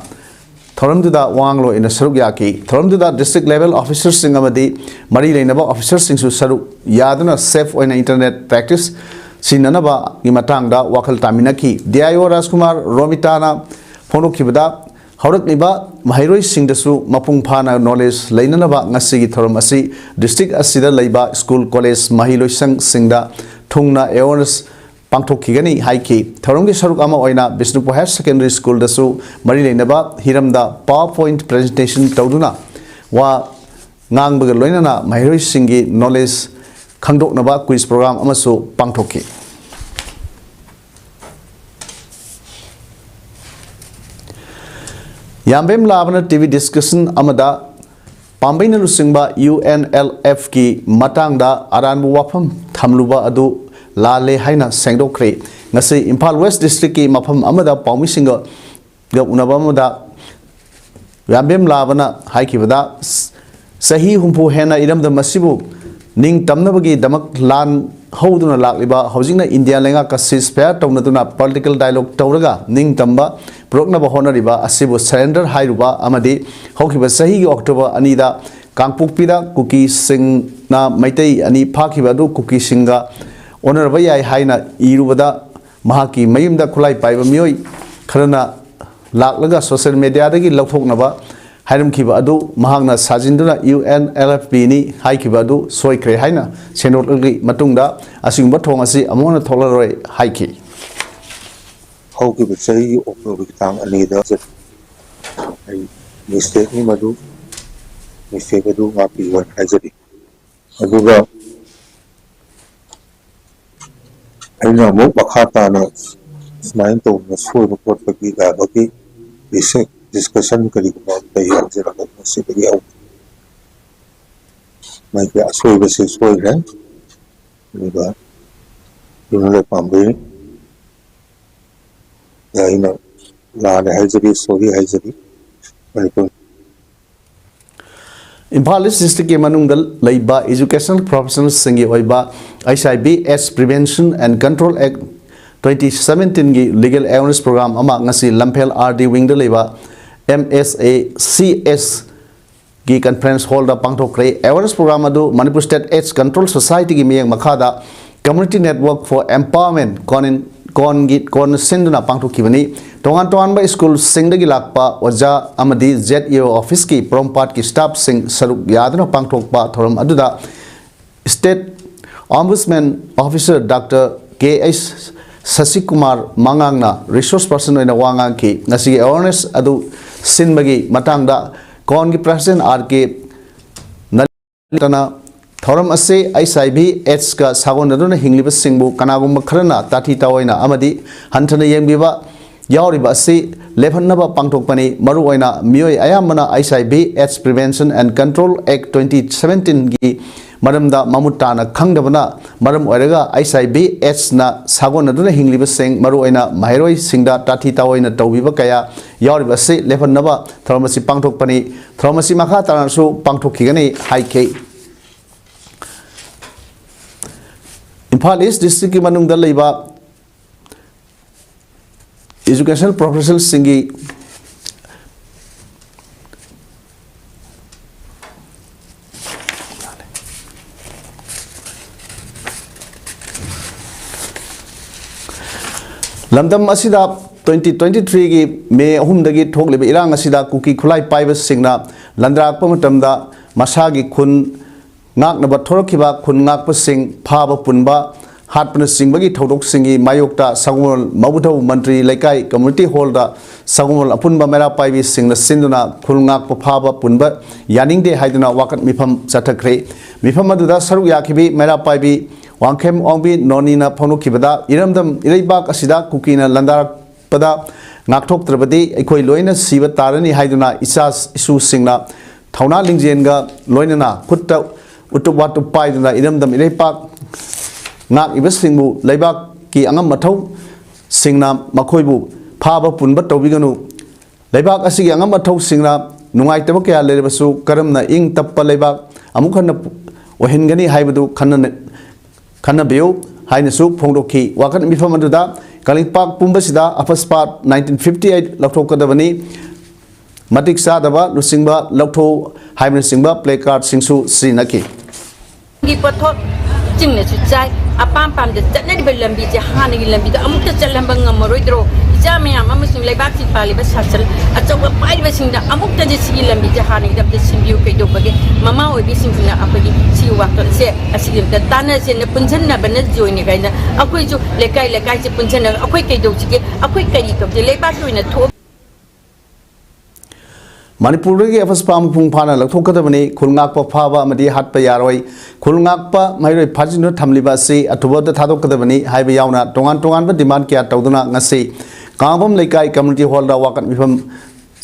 ꯊꯧꯔꯝꯗꯨꯗ ꯋꯥ ꯉꯥꯡꯂꯣꯏ ꯑꯣꯏꯅ ꯁꯔꯨꯛ ꯌꯥꯈꯤ꯫ ꯊꯧꯔꯝꯗꯨꯗ ꯗꯤꯁꯇ꯭ꯔꯤꯛ ꯂꯦꯚꯦꯜ ꯑꯣꯐꯤꯁꯔꯁꯤꯡ ꯑꯃꯗꯤ ꯃꯔꯤ ꯂꯩꯅꯕ ꯑꯣꯐꯤꯁꯔꯁꯤꯡꯁꯨ ꯁꯔꯨꯛ ꯌꯥꯗꯨꯅ ꯁꯦꯐ ꯑꯣꯏꯅ ꯏꯟꯇꯔꯅꯦꯠ ꯄ꯭ꯔꯦꯛꯇꯤꯁ ꯁꯤꯖꯤꯟꯅꯅꯕꯒꯤ ꯃꯇꯥꯡꯗ ꯋꯥꯈꯜ ꯇꯥꯃꯤꯟꯅꯈꯤ꯫ ꯗꯤ ꯑꯥꯏ ꯑꯣ ꯔꯥꯖꯀꯨꯃꯥꯔ ꯔꯣꯃꯤꯇꯥꯅ ꯐꯣꯡꯗꯣꯛꯈꯤꯕꯗ, ꯍꯧꯔꯛꯂꯤꯕ ꯃꯍꯩꯔꯣꯏꯁꯤꯡꯗꯁꯨ ꯃꯄꯨꯡ ꯐꯥꯅ ꯅꯣꯂꯦꯖ ꯂꯩꯅꯅꯕ ꯉꯁꯤꯒꯤ ꯊꯧꯔꯝ ꯑꯁꯤ ꯗꯤꯁꯇ꯭ꯔꯤꯛ ꯑꯁꯤꯗ ꯂꯩꯕ ꯁ꯭ꯀꯨꯜ, ꯀꯣꯂꯦꯖ, ꯃꯍꯩꯂꯣꯏꯁꯪꯁꯤꯡꯗ ꯊꯨꯡꯅ ꯑꯦꯋꯦꯔꯅꯦꯁ ꯄꯥꯡꯊꯣꯛꯈꯤꯒꯅꯤ ꯍꯥꯏꯈꯤ꯫ ꯊꯧꯔꯝꯒꯤ ꯁꯔꯨꯛ ꯑꯃ ꯑꯣꯏꯅ ꯕꯤꯁꯅꯨꯄꯨꯔ ꯍꯥꯌꯔ ꯁꯦꯀꯦꯟꯗꯔꯤ ꯁ꯭ꯀꯨꯜꯗꯁꯨ ꯃꯔꯤ ꯂꯩꯅꯕ ꯍꯤꯔꯝꯗ ꯄꯥꯋꯔ ꯄꯣꯏꯟꯠ ꯄ꯭ꯔꯖꯦꯟꯇꯦꯁꯟ ꯇꯧꯗꯨꯅ ꯋꯥ ꯉꯥꯡꯕꯒ ꯂꯣꯏꯅꯅ ꯃꯍꯩꯔꯣꯏꯁꯤꯡꯒꯤ ꯅꯣꯂꯦꯖ ꯈꯪꯗꯣꯛꯅꯕ ꯀ꯭ꯋꯤꯖ ꯄ꯭ꯔꯣꯒ꯭ꯔꯥꯝ ꯑꯃꯁꯨ ꯄꯥꯡꯊꯣꯛꯈꯤ꯫ ꯌꯥꯝꯕꯦꯝ ꯂꯥꯕꯅ ꯇꯤ ꯚꯤ ꯗꯤꯁꯀꯁꯟ ꯑꯃꯗ ꯄꯥꯝꯕꯩꯅ ꯂꯨꯆꯤꯡꯕ ꯌꯨ ꯑꯦꯟ ꯑꯦꯜ ꯑꯦꯐꯀꯤ ꯃꯇꯥꯡꯗ ꯑꯔꯥꯟꯕ ꯋꯥꯐꯝ ꯊꯝꯂꯨꯕ ꯑꯗꯨ ꯂꯥꯜꯂꯦ ꯍꯥꯏꯅ ꯁꯦꯡꯗꯣꯛꯈ꯭ꯔꯦ꯫ ꯉꯁꯤ ꯏꯝꯐꯥꯜ ꯋꯦꯁ ꯗꯤꯁꯇ꯭ꯔꯤꯛꯀꯤ ꯃꯐꯝ ꯑꯃꯗ ꯄꯥꯎꯃꯤꯁꯤꯡꯒ ꯎꯅꯕ ꯑꯃꯗ ꯌꯥꯝꯕꯦꯝ ꯂꯥꯕꯅ ꯍꯥꯏꯈꯤꯕꯗ, ꯆꯍꯤ ꯍꯨꯝꯐꯨ ꯍꯦꯟꯅ ꯏꯔꯝꯗꯝ ꯑꯁꯤꯕꯨ ꯅꯤꯡꯇꯝꯅꯕꯒꯤꯗꯃꯛ ꯂꯥꯟ ꯍꯧꯗꯨꯅ ꯂꯥꯛꯂꯤꯕ, ꯍꯧꯖꯤꯛꯅ ꯏꯟꯗꯤꯌꯥ ꯂꯩꯉꯥꯛꯀ ceasefire ꯇꯧꯅꯗꯨꯅ political dialogue ꯇꯧꯔꯒ ꯅꯤꯡꯇꯝꯕ ꯄꯨꯔꯛꯅꯕ ꯍꯣꯠꯅꯔꯤꯕ ꯑꯁꯤꯕꯨ surrender ꯍꯥꯏꯔꯨꯕ ꯑꯃꯗꯤ ꯍꯧꯈꯤꯕ ꯆꯍꯤꯒꯤ October ꯑꯅꯤꯗ ꯀꯥꯡꯄꯣꯛꯄꯤꯗ ꯀꯨꯀꯤꯁꯤꯡꯅ ꯃꯩꯇꯩ ꯑꯅꯤ ꯐꯥꯈꯤꯕ ꯑꯗꯨ ꯀꯨꯀꯤꯁꯤꯡꯒ ꯑꯣꯟꯅꯔꯕ ꯌꯥꯏ ꯍꯥꯏꯅ ꯏꯔꯨꯕꯗ ꯃꯍꯥꯛꯀꯤ ꯃꯌꯨꯝꯗ ꯈꯨꯠꯂꯥꯏ ꯄꯥꯏꯕ ꯃꯤꯑꯣꯏ ꯈꯔꯅ ꯂꯥꯛꯂꯒ social mediaꯗꯒꯤ ꯂꯧꯊꯣꯛꯅꯕ ꯍꯥꯏꯔꯝꯈꯤꯕ ꯑꯗꯨ ꯃꯍꯥꯛꯅ ꯁꯥꯖꯤꯟꯗꯨꯅ UNLFPꯅꯤ ꯍꯥꯏꯈꯤꯕ ꯑꯗꯨ ꯁꯣꯏꯈ꯭ꯔꯦ ꯍꯥꯏꯅ ꯁꯦꯡꯗꯣꯛꯂꯕꯒꯤ ꯃꯇꯨꯡꯗ ꯑꯁꯤꯒꯨꯝꯕ ꯊꯧꯑꯣꯡ ꯑꯁꯤ ꯑꯃꯨꯛ ꯍꯟꯅ ꯊꯣꯛꯂꯔꯣꯏ ꯍꯥꯏꯈꯤ꯫ ꯍꯧꯈꯤꯕ ꯆꯍꯤꯒꯤ Octoberꯒꯤ ꯇꯥꯡ ꯑꯅꯤꯗ ꯑꯩ mistakeꯅꯤ ꯃꯗꯨ, mistake ꯑꯗꯨ ꯉꯥꯛꯄꯤꯌꯣꯅ ꯍꯥꯏꯖꯔꯤ꯫ ꯑꯗꯨꯒ ꯑꯩꯅ ꯑꯃꯨꯛ ꯃꯈꯥ ꯇꯥꯅ ꯁꯨꯃꯥꯏꯅ ꯇꯧꯗꯅ ꯁꯣꯏꯕ ꯈꯣꯠꯄꯒꯤ ꯀꯥꯏꯕꯒꯤ discussion ꯀꯔꯤꯒꯨꯝꯕ ꯑꯃ ꯂꯩ ꯍꯥꯏꯖꯔꯒ ꯃꯁꯤꯗꯒꯤ ꯍꯧ-, ꯃꯥꯒꯤ ꯑꯁꯣꯏꯕꯁꯦ ꯁꯣꯏꯈ꯭ꯔꯦ꯫ ꯑꯗꯨꯒ ꯌꯨꯝꯂꯣꯏ ꯄꯥꯝꯕꯩ ꯑꯩꯅ ꯂꯥꯜꯂꯦ ꯍꯥꯏꯖꯔꯤ, sorry ꯍꯥꯏꯖꯔꯤ꯫ ꯃꯅꯤꯄꯨꯔ ꯏꯝꯐꯥꯜ ꯏꯁ ꯗꯤꯁꯇ꯭ꯔꯤꯛꯀꯤ ꯃꯅꯨꯡꯗ ꯂꯩꯕ educational professionalꯁꯤꯡꯒꯤ ꯑꯣꯏꯕ HIV AIDS Prevention and Control Act twenty seventeenꯒꯤ legal awareness program ꯑꯃ ꯉꯁꯤ ꯂꯝꯐꯦꯜ RD wingꯗ ꯂꯩꯕ MSACS ꯒꯤ conference hallꯗ ꯄꯥꯡꯊꯣꯛꯈ꯭ꯔꯦ꯫ Awareness program ꯑꯗꯨ Manipur State AIDS Control Societyꯒꯤ ꯃꯤꯠꯌꯦꯡ ꯃꯈꯥꯗ Community Network for Empowerment ꯀꯣꯟ-, ꯀꯣꯟꯒꯤ, ꯀꯣꯟꯅ ꯁꯤꯟꯗꯨꯅ ꯄꯥꯡꯊꯣꯛꯈꯤꯕꯅꯤ꯫ ꯇꯣꯉꯥꯟ ꯇꯣꯉꯥꯟꯕ ꯁ꯭ꯀꯨꯜꯁꯤꯡꯗꯒꯤ ꯂꯥꯛꯄ ꯑꯣꯖꯥ ꯑꯃꯗꯤ ZEO officeꯀꯤ ꯄꯣꯔꯣꯝꯄꯥꯠꯀꯤ staffꯁꯤꯡ ꯁꯔꯨꯛ ꯌꯥꯗꯨꯅ ꯄꯥꯡꯊꯣꯛꯄ ꯊꯧꯔꯝ ꯑꯗꯨꯗ State Ombudsman Officer Doctor K H ꯁꯁꯤꯀꯨꯃꯥꯔ ꯃꯉꯥꯡꯅ resource person ꯑꯣꯏꯅ ꯋꯥ ꯉꯥꯡꯈꯤ꯫ ꯉꯁꯤꯒꯤ awareness ꯑꯗꯨ ꯁꯤꯟꯕꯒꯤ ꯃꯇꯥꯡꯗ ꯀꯣꯟꯒꯤ president R K ꯅꯂꯤꯇꯅ ꯊꯧꯔꯝ ꯑꯁꯤ HIV AIDSꯀ ꯁꯥꯒꯣꯟꯅꯗꯨꯅ ꯍꯤꯡꯂꯤꯕꯁꯤꯡꯕꯨ ꯀꯅꯥꯒꯨꯝꯕ ꯈꯔꯅ ꯇꯥꯊꯤ ꯇꯥꯑꯣꯏꯅ ꯑꯃꯗꯤ ꯍꯟꯊꯅ ꯌꯦꯡꯕꯤꯕ ꯌꯥꯎꯔꯤꯕ ꯑꯁꯤ ꯂꯦꯞꯍꯟꯅꯕ ꯄꯥꯡꯊꯣꯛꯄꯅꯤ꯫ ꯃꯔꯨꯑꯣꯏꯅ ꯃꯤꯑꯣꯏ ꯑꯌꯥꯝꯕꯅ HIV AIDS Prevention and Control Act twenty seventeenꯒꯤ ꯃꯔꯝꯗ ꯃꯃꯨꯠ ꯇꯥꯅ ꯈꯪꯗꯕꯅ ꯃꯔꯝ ꯑꯣꯏꯔꯒ HIV AIDSꯅ ꯁꯥꯒꯣꯟꯅꯗꯨꯅ ꯍꯤꯡꯂꯤꯕꯁꯤꯡ, ꯃꯔꯨꯑꯣꯏꯅ ꯃꯍꯩꯔꯣꯏꯁꯤꯡꯗ ꯇꯥꯊꯤ ꯇꯥꯑꯣꯏꯅ ꯇꯧꯕꯤꯕ ꯀꯌꯥ ꯌꯥꯎꯔꯤꯕ ꯑꯁꯤ ꯂꯦꯞꯍꯟꯅꯕ ꯊꯧꯔꯝ ꯑꯁꯤ ꯄꯥꯡꯊꯣꯛꯄꯅꯤ꯫ ꯊꯧꯔꯝ ꯑꯁꯤ ꯃꯈꯥ ꯇꯥꯅꯁꯨ ꯄꯥꯡꯊꯣꯛꯈꯤꯒꯅꯤ ꯍꯥꯏꯈꯤ꯫ ꯏꯝꯐꯥꯜ ꯏꯁ ꯗꯤꯁꯇ꯭ꯔꯤꯛꯀꯤ ꯃꯅꯨꯡꯗ ꯂꯩꯕ educational professionalꯁꯤꯡꯒꯤ ꯂꯝꯗꯝ ꯑꯁꯤꯗ twenty twenty-threeꯒꯤ ꯃꯦ ꯑꯍꯨꯝꯗꯒꯤ ꯊꯣꯛꯂꯤꯕ ꯏꯔꯥꯡ ꯑꯁꯤꯗ ꯀꯨꯀꯤ ꯈꯨꯠꯂꯥꯏ ꯄꯥꯏꯕꯁꯤꯡꯅ ꯂꯥꯟꯗꯥꯔꯛꯄ ꯃꯇꯝꯗ ꯃꯁꯥꯒꯤ ꯈꯨꯟ ꯉꯥꯛꯅꯕ ꯊꯣꯔꯛꯈꯤꯕ ꯈꯨꯟ ꯉꯥꯛꯄꯁꯤꯡ ꯐꯥꯕ ꯄꯨꯟꯕ ꯍꯥꯠꯄꯅꯆꯤꯡꯕꯒꯤ ꯊꯧꯗꯣꯛꯁꯤꯡꯒꯤ ꯃꯥꯌꯣꯛꯇ ꯁꯒꯣꯜ ꯃꯕꯨꯙꯧ ꯃꯟꯇ꯭ꯔꯤ ꯂꯩꯀꯥꯏ community hallꯗ ꯁꯒꯣꯜ ꯑꯄꯨꯟꯕ ꯃꯩꯔꯥ ꯄꯥꯏꯕꯤꯁꯤꯡꯅ ꯁꯤꯟꯗꯨꯅ ꯈꯨꯟ ꯉꯥꯛꯄ ꯐꯥꯕ ꯄꯨꯟꯕ ꯌꯥꯅꯤꯡꯗꯦ ꯍꯥꯏꯗꯨꯅ ꯋꯥꯀꯠ ꯃꯤꯐꯝ ꯆꯠꯊꯈ꯭ꯔꯦ꯫ ꯃꯤꯐꯝ ꯑꯗꯨꯗ ꯁꯔꯨꯛ ꯌꯥꯈꯤꯕꯤ ꯃꯩꯔꯥ ꯄꯥꯏꯕꯤ ꯋꯥꯡꯈꯦꯝ ꯑꯣꯡꯕꯤ ꯅꯣꯅꯤꯅ ꯐꯣꯡꯗꯣꯛꯈꯤꯕꯗ ꯏꯔꯝꯗꯝ ꯏꯔꯩꯕꯥꯛ ꯑꯁꯤꯗ ꯀꯨꯀꯤꯅ ꯂꯥꯟꯗꯥꯔꯛ ꯄꯗ ꯉꯥꯛꯊꯣꯛꯇ꯭ꯔꯕꯗꯤ ꯑꯩꯈꯣꯏ ꯂꯣꯏꯅ ꯁꯤꯕ ꯇꯥꯔꯅꯤ ꯍꯥꯏꯗꯨꯅ ꯏꯆꯥ ꯏꯁꯨꯁꯤꯡꯅ ꯊꯧꯅꯥ ꯂꯤꯡꯖꯦꯜꯒ ꯂꯣꯏꯅꯅ ꯈꯨꯠꯇ ꯎꯇꯨꯞ ꯋꯥꯇꯨꯞ ꯄꯥꯏꯗꯨꯅ ꯏꯔꯝꯗꯝ ꯏꯔꯩꯄꯥꯛ ꯉꯥꯛꯏꯕꯁꯤꯡꯕꯨ ꯂꯩꯕꯥꯛꯀꯤ ꯑꯉꯝ ꯑꯊꯧꯁꯤꯡꯅ ꯃꯈꯣꯏꯕꯨ ꯐꯥꯕ ꯄꯨꯟꯕ ꯇꯧꯕꯤꯒꯅꯨ꯫ ꯂꯩꯕꯥꯛ ꯑꯁꯤꯒꯤ ꯑꯉꯝ ꯑꯊꯧꯁꯤꯡꯅ ꯅꯨꯡꯉꯥꯏꯇꯕ ꯀꯌꯥ ꯂꯩꯔꯕꯁꯨ ꯀꯔꯝꯅ ꯏꯪ ꯇꯞꯄ ꯂꯩꯕꯥꯛ ꯑꯃꯨꯛ ꯍꯟꯅ ꯑꯣꯏꯍꯟꯒꯅꯤ ꯍꯥꯏꯕꯗꯨ ꯈꯟꯅ ꯈꯟꯅꯕꯤꯌꯨ ꯍꯥꯏꯅꯁꯨ ꯐꯣꯡꯗꯣꯛꯈꯤ꯫ ꯋꯥꯀꯠ ꯃꯤꯐꯝ ꯑꯗꯨꯗ ꯀꯪꯂꯩꯄꯥꯛ ꯄꯨꯝꯕꯁꯤꯗ ꯑꯐꯁꯄꯥꯠ nineteen fifty eight ꯂꯧꯊꯣꯛꯀꯗꯕꯅꯤ, ꯃꯇꯤꯛ ꯆꯥꯗꯕ ꯂꯨꯆꯤꯡꯕ ꯂꯧꯊꯣꯛꯎ ꯍꯥꯏꯕꯅꯆꯤꯡꯕ placardꯁꯤꯡꯁꯨ ꯁꯤꯖꯤꯟꯅꯈꯤ꯫ ꯒꯤ ꯄꯣꯠꯊꯣꯛ ꯆꯤꯡꯅꯁꯨ ꯆꯥꯏ, ꯑꯄꯥꯝ ꯄꯥꯝꯗ ꯆꯠꯅꯔꯤꯕ ꯂꯝꯕꯤꯁꯦ ꯍꯥꯟꯅꯒꯤ ꯂꯝꯕꯤꯗ ꯑꯃꯨꯛꯇ ꯆꯠꯍꯟꯕ ꯉꯝꯃꯔꯣꯏꯗ꯭ꯔꯣ? ꯏꯆꯥ ꯃꯌꯥꯝ ꯑꯃꯁꯨꯡ ꯂꯩꯕꯥꯛꯁꯤ ꯄꯥꯜꯂꯤꯕ ꯁꯥꯁꯟ ꯑꯆꯧꯕ ꯄꯥꯏꯔꯤꯕꯁꯤꯡꯗ ꯑꯃꯨꯛꯇꯗꯤ ꯁꯤꯒꯤ ꯂꯝꯕꯤꯁꯦ ꯍꯥꯟꯅꯒꯤꯗꯃꯛꯇ ꯁꯤꯟꯕꯤꯌꯨ ꯀꯩꯗꯧꯕꯒꯦ? ꯃꯃꯥ ꯑꯣꯏꯕꯤꯁꯤꯡꯁꯤꯅ ꯑꯩꯈꯣꯏꯒꯤ ꯁꯤꯒꯤ ꯋꯥꯈꯜꯁꯦ ꯑꯁꯤꯒꯤ ꯑꯝꯇ ꯇꯥꯟꯅꯁꯦꯅ ꯄꯨꯟꯁꯤꯟꯅꯕꯅ ꯖꯣꯏꯟꯅꯤ ꯀꯥꯏꯅ ꯑꯩꯈꯣꯏꯁꯨ ꯂꯩꯀꯥꯏ ꯂꯩꯀꯥꯏꯁꯦ ꯄꯨꯟꯁꯤꯟꯅꯔꯒ ꯑꯩꯈꯣꯏ ꯀꯩꯗꯧꯁꯤꯒꯦ? ꯑꯩꯈꯣꯏ ꯀꯔꯤ ꯇꯧꯁꯤꯒꯦ? ꯂꯩꯕꯥꯛꯀꯤ ꯑꯣꯏꯅ ꯊꯣꯛ ꯃꯅꯤꯄꯨꯔꯗꯒꯤ ꯑꯐꯁꯄꯥ ꯃꯄꯨꯡ ꯐꯥꯅ ꯂꯧꯊꯣꯛꯀꯗꯕꯅꯤ꯫ ꯈꯨꯜ ꯉꯥꯛꯄ ꯐꯥꯕ ꯑꯃꯗꯤ ꯍꯥꯠꯄ ꯌꯥꯔꯣꯏ꯫ ꯈꯨꯜ ꯉꯥꯛꯄ ꯃꯍꯩꯔꯣꯏ ꯐꯥꯖꯤꯟꯗꯨꯅ ꯊꯝꯂꯤꯕ ꯑꯁꯤ ꯑꯊꯨꯕꯗ ꯊꯥꯗꯣꯛꯀꯗꯕꯅꯤ ꯍꯥꯏꯕ ꯌꯥꯎꯅ ꯇꯣꯉꯥꯟ ꯇꯣꯉꯥꯟꯕ demand ꯀꯌꯥ ꯇꯧꯗꯨꯅ ꯉꯁꯤ ꯀꯥꯡꯉꯕꯝ ꯂꯩꯀꯥꯏ community hallꯗ ꯋꯥꯀꯠ ꯃꯤꯐꯝ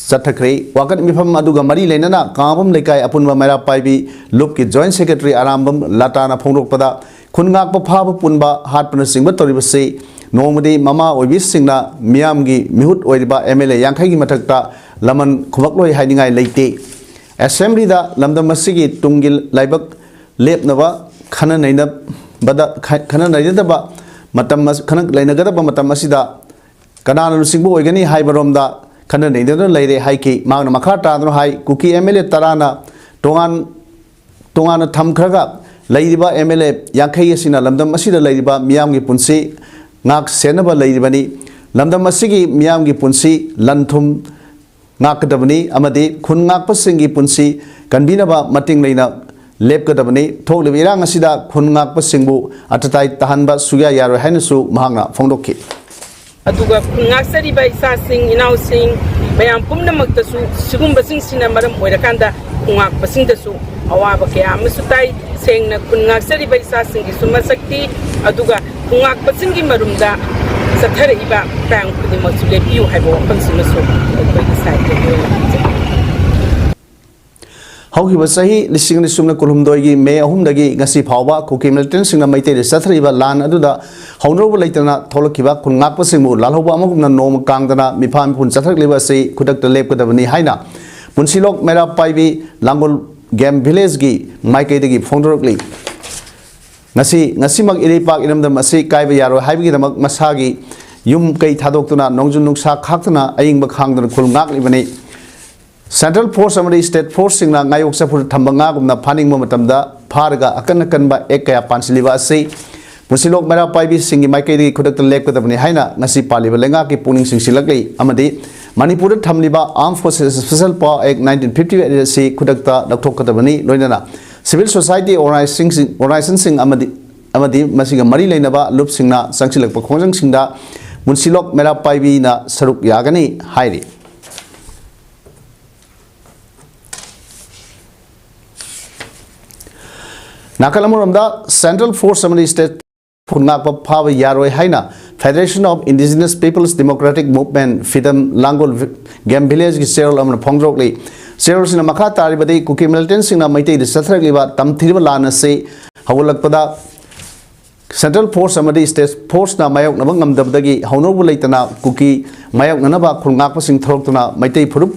ꯆꯠꯊꯈ꯭ꯔꯦ꯫ ꯋꯥꯀꯠ ꯃꯤꯐꯝ ꯑꯗꯨꯒ ꯃꯔꯤ ꯂꯩꯅꯅ ꯀꯥꯡꯉꯕꯝ ꯂꯩꯀꯥꯏ ꯑꯄꯨꯟꯕ ꯃꯩꯔꯥ ꯄꯥꯏꯕꯤ ꯂꯨꯞꯀꯤ joint secretary ꯑꯔꯥꯝꯕꯝ ꯂꯇꯥꯅ ꯐꯣꯡꯗꯣꯛꯄꯗ, ꯈꯨꯟ ꯉꯥꯛꯄ ꯐꯥꯕ ꯄꯨꯟꯕ ꯍꯥꯠꯄꯅꯆꯤꯡꯕ ꯇꯧꯔꯤꯕꯁꯤ ꯅꯣꯡꯃꯗꯤ ꯃꯃꯥ ꯑꯣꯏꯕꯤꯁꯤꯡꯅ ꯃꯤꯌꯥꯝꯒꯤ ꯃꯤꯍꯨꯠ ꯑꯣꯏꯔꯤꯕ MLA ꯌꯥꯡꯈꯩꯒꯤ ꯃꯊꯛꯇ ꯂꯃꯟ ꯈꯨꯝꯃꯛꯂꯣꯏ ꯍꯥꯏꯅꯤꯡꯉꯥꯏ ꯂꯩꯇꯦ꯫ Assemblyꯗ ꯂꯝꯗꯝ ꯑꯁꯤꯒꯤ ꯇꯨꯡꯒꯤ ꯂꯥꯏꯕꯛ ꯂꯦꯞꯅꯕ ꯈꯟꯅ ꯅꯩꯅ ꯕꯗ ꯈ-, ꯈꯟꯅ ꯅꯩꯅꯗꯕ ꯃꯇꯝ ꯑꯁ-, ꯈꯟꯅ ꯂꯩꯅꯒꯗꯕ ꯃꯇꯝ ꯑꯁꯤꯗ ꯀꯅꯥꯅ ꯂꯨꯆꯤꯡꯕ ꯑꯣꯏꯒꯅꯤ ꯍꯥꯏꯕꯔꯣꯝꯗ ꯈꯟꯅ ꯅꯩꯅꯗꯨꯅ ꯂꯩꯔꯦ ꯍꯥꯏꯈꯤ꯫ ꯃꯍꯥꯛꯅ ꯃꯈꯥ ꯇꯥꯗꯨꯅ ꯍꯥꯏ, ꯀꯨꯀꯤ ꯑꯦꯝ ꯑꯦꯜ ꯑꯦ ꯇꯔꯥꯅ ꯇꯣꯉꯥꯟ ꯇꯣꯉꯥꯟꯅ ꯊꯝꯈ꯭ꯔꯒ ꯂꯩꯔꯤꯕ ꯑꯦꯝ ꯑꯦꯜ ꯑꯦ ꯌꯥꯡꯈꯩ ꯑꯁꯤꯅ ꯂꯝꯗꯝ ꯑꯁꯤꯗ ꯂꯩꯔꯤꯕ ꯃꯤꯌꯥꯝꯒꯤ ꯄꯨꯟꯁꯤ ꯉꯥꯛ ꯁꯦꯟꯅꯕ ꯂꯩꯔꯤꯕꯅꯤ꯫ ꯂꯝꯗꯝ ꯑꯁꯤꯒꯤ ꯃꯤꯌꯥꯝꯒꯤ ꯄꯨꯟꯁꯤ ꯂꯟ ꯊꯨꯝ ꯉꯥꯛꯀꯗꯕꯅꯤ ꯑꯃꯗꯤ ꯈꯨꯟ ꯉꯥꯛꯄꯁꯤꯡꯒꯤ ꯄꯨꯟꯁꯤ ꯀꯟꯕꯤꯅꯕ ꯃꯇꯤꯡ ꯂꯩꯅ ꯂꯦꯞꯀꯗꯕꯅꯤ꯫ ꯊꯣꯛꯂꯤꯕ ꯏꯔꯥꯡ ꯑꯁꯤꯗ ꯈꯨꯟ ꯉꯥꯛꯄꯁꯤꯡꯕꯨ ꯑꯇꯇꯥꯏ ꯇꯥꯍꯟꯕ ꯁꯨꯌꯥ ꯌꯥꯔꯣꯏ ꯍꯥꯏꯅꯁꯨ ꯃꯍꯥꯛꯅ ꯐꯣꯡꯗꯣꯛꯈꯤ꯫ ꯑꯗꯨꯒ ꯈꯨꯟ ꯉꯥꯛꯆꯔꯤꯕ ꯏꯆꯥꯁꯤꯡ, ꯏꯅꯥꯎꯁꯤꯡ, ꯃꯌꯥꯝ ꯄꯨꯝꯅꯃꯛꯇꯁꯨ ꯁꯤꯒꯨꯝꯕꯁꯤꯡꯁꯤꯅ ꯃꯔꯝ ꯑꯣꯏꯔꯀꯥꯟꯗ ꯈꯨꯟ ꯉꯥꯛꯄꯁꯤꯡꯗꯁꯨ ꯑꯋꯥꯕ ꯀꯌꯥ ꯑꯃꯁꯨ ꯇꯥꯏ꯫ ꯁꯦꯡꯅ ꯈꯨꯟ ꯉꯥꯛꯆꯔꯤꯕ ꯏꯆꯥꯁꯤꯡꯒꯤꯁꯨ ꯃꯁꯛꯇꯤ, ꯑꯗꯨꯒ ꯈꯨꯟ ꯉꯥꯛꯄꯁꯤꯡꯒꯤ ꯃꯔꯨꯝꯗ ꯆꯠꯊꯔꯛꯏꯕ ꯀꯌꯥꯝ ꯈꯨꯗꯤꯡꯃꯛꯁꯨ ꯂꯦꯞꯄꯤꯌꯨ ꯍꯥꯏꯕ ꯋꯥꯐꯝꯁꯤꯃꯁꯨ ꯑꯩꯈꯣꯏꯒꯤ ꯁꯥꯏꯠꯇꯒꯤ ꯑꯣꯏꯅ ꯊꯝꯖꯒꯦ꯫ ꯍꯧꯈꯤꯕ ꯆꯍꯤ ꯂꯤꯁꯤꯡ ꯑꯅꯤ ꯁꯨꯞꯅ ꯀꯨꯟꯍꯨꯝꯗꯣꯏꯒꯤ ꯃꯦ ꯑꯍꯨꯝꯗꯒꯤ ꯉꯁꯤ ꯐꯥꯎꯕ ꯀꯨꯀꯤ ꯃꯤꯂꯤꯇꯦꯟꯁꯤꯡꯅ ꯃꯩꯇꯩꯗ ꯆꯠꯊꯔꯤꯕ ꯂꯥꯟ ꯑꯗꯨꯗ ꯍꯧꯅꯔꯨꯕ ꯂꯩꯇꯅ ꯊꯣꯛꯂꯛꯈꯤꯕ ꯈꯨꯟ ꯉꯥꯛꯄꯁꯤꯡꯕꯨ ꯂꯥꯜꯍꯧꯕ ꯑꯃꯒꯨꯝꯅ ꯅꯣꯡꯃ ꯀꯥꯡꯗꯅ ꯃꯤꯐꯥ ꯃꯤꯄꯨꯟ ꯆꯠꯊꯔꯛꯂꯤꯕ ꯑꯁꯤ ꯈꯨꯗꯛꯇ ꯂꯦꯞꯀꯗꯕꯅꯤ ꯍꯥꯏꯅ ꯄꯨꯟꯁꯤꯂꯣꯛ ꯃꯩꯔꯥ ꯄꯥꯏꯕꯤ ꯂꯥꯡꯒꯣꯜ ꯒꯦꯝ ꯚꯤꯂꯦꯖꯒꯤ ꯃꯥꯏꯀꯩꯗꯒꯤ ꯐꯣꯡꯗꯣꯔꯛꯂꯤ꯫ ꯉꯁꯤ, ꯉꯁꯤꯃꯛ ꯏꯔꯩꯄꯥꯛ ꯏꯔꯝꯗꯝ ꯑꯁꯤ ꯀꯥꯏꯕ ꯌꯥꯔꯣꯏ ꯍꯥꯏꯕꯒꯤꯗꯃꯛ ꯃꯁꯥꯒꯤ ꯌꯨꯝ ꯀꯩ ꯊꯥꯗꯣꯛꯇꯨꯅ, ꯅꯣꯡꯖꯨ ꯅꯨꯡꯁꯥ ꯈꯥꯛꯇꯨꯅ, ꯑꯏꯪꯕ ꯈꯥꯡꯗꯨꯅ ꯈꯨꯜ ꯉꯥꯛꯂꯤꯕꯅꯤ꯫ ꯁꯦꯟꯇ꯭ꯔꯦꯜ ꯐꯣꯔꯁ ꯑꯃꯗꯤ ꯁ꯭ꯇꯦꯠ ꯐꯣꯔꯁꯁꯤꯡꯅ ꯉꯥꯌꯣꯛ ꯆꯐꯨꯗ ꯊꯝꯕ ꯉꯥꯒꯨꯝꯅ ꯐꯥꯅꯤꯡꯕ ꯃꯇꯝꯗ ꯐꯥꯔꯒ ꯑꯀꯟ ꯑꯀꯟꯕ ꯑꯦꯛ ꯀꯌꯥ ꯄꯥꯟꯁꯤꯜꯂꯤꯕ ꯑꯁꯤ ꯄꯨꯟꯁꯤꯂꯣꯛ ꯃꯩꯔꯥ ꯄꯥꯏꯕꯤꯁꯤꯡꯒꯤ ꯃꯥꯏꯀꯩꯗꯒꯤ ꯈꯨꯗꯛꯇ ꯂꯦꯞꯀꯗꯕꯅꯤ ꯍꯥꯏꯅ ꯉꯁꯤ ꯄꯥꯜꯂꯤꯕ ꯂꯩꯉꯥꯛꯀꯤ ꯄꯨꯛꯅꯤꯡ ꯆꯤꯡꯁꯤꯜꯂꯛꯂꯤ ꯑꯃꯗꯤ ꯃꯅꯤꯄꯨꯔꯗ ꯊꯝꯂꯤꯕ Armed Forces Special Power Act nineteen fifty eight ꯑꯁꯤ ꯈꯨꯗꯛꯇ ꯂꯧꯊꯣꯛꯀꯗꯕꯅꯤ꯫ ꯂꯣꯏꯅꯅ civil society organizationꯁꯤꯡ, organizationꯁꯤꯡ ꯑꯃꯗꯤ, ꯑꯃꯗꯤ ꯃꯁꯤꯒ ꯃꯔꯤ ꯂꯩꯅꯕ ꯂꯨꯞꯁꯤꯡꯅ ꯆꯪꯁꯤꯜꯂꯛꯄ ꯈꯣꯡꯖꯪꯁꯤꯡꯗ ꯄꯨꯟꯁꯤꯂꯣꯛ ꯃꯩꯔꯥ ꯄꯥꯏꯕꯤꯅ ꯁꯔꯨꯛ ꯌꯥꯒꯅꯤ ꯍꯥꯏꯔꯤ꯫ ꯅꯥꯀꯜ ꯑꯃꯔꯣꯝꯗ ꯁꯦꯟꯇ꯭ꯔꯦꯜ ꯐꯣꯔꯁ ꯑꯃꯗꯤ ꯁ꯭ꯇꯦꯠ ꯈꯨꯟ ꯉꯥꯛꯄ ꯐꯥꯕ ꯌꯥꯔꯣꯏ ꯍꯥꯏꯅ Federation of Indigenous Peoples Democratic Movement, ꯐꯤꯗꯝ, Langol game ꯚꯤꯂꯦꯖꯀꯤ ꯆꯦꯔꯣꯜ ꯑꯃꯅ ꯐꯣꯡꯗꯣꯔꯛꯂꯤ꯫ ꯆꯦꯔꯣꯜꯁꯤꯅ ꯃꯈꯥ ꯇꯥꯔꯤꯕꯗꯤ ꯀꯨꯀꯤ ꯃꯤꯂꯤꯇꯦꯟꯁꯤꯡꯅ ꯃꯩꯇꯩꯗ ꯆꯠꯊꯔꯛꯂꯤꯕ ꯇꯝꯊꯤꯔꯕ ꯂꯥꯟ ꯑꯁꯤ ꯍꯧꯒꯠꯂꯛꯄꯗ ꯁꯦꯟꯇ꯭ꯔꯦꯜ ꯐꯣꯔꯁ ꯑꯃꯗꯤ ꯁ꯭ꯇꯦꯠ ꯐꯣꯔꯁꯅ ꯃꯥꯌꯣꯛꯅꯕ ꯉꯝꯗꯕꯗꯒꯤ ꯍꯧꯅꯔꯨꯕ ꯂꯩꯇꯅ ꯀꯨꯀꯤ ꯃꯥꯌꯣꯛꯅꯅꯕ ꯈꯨꯟ ꯉꯥꯛꯄꯁꯤꯡ ꯊꯣꯔꯛꯇꯨꯅ ꯃꯩꯇꯩ ꯐꯨꯔꯨꯞ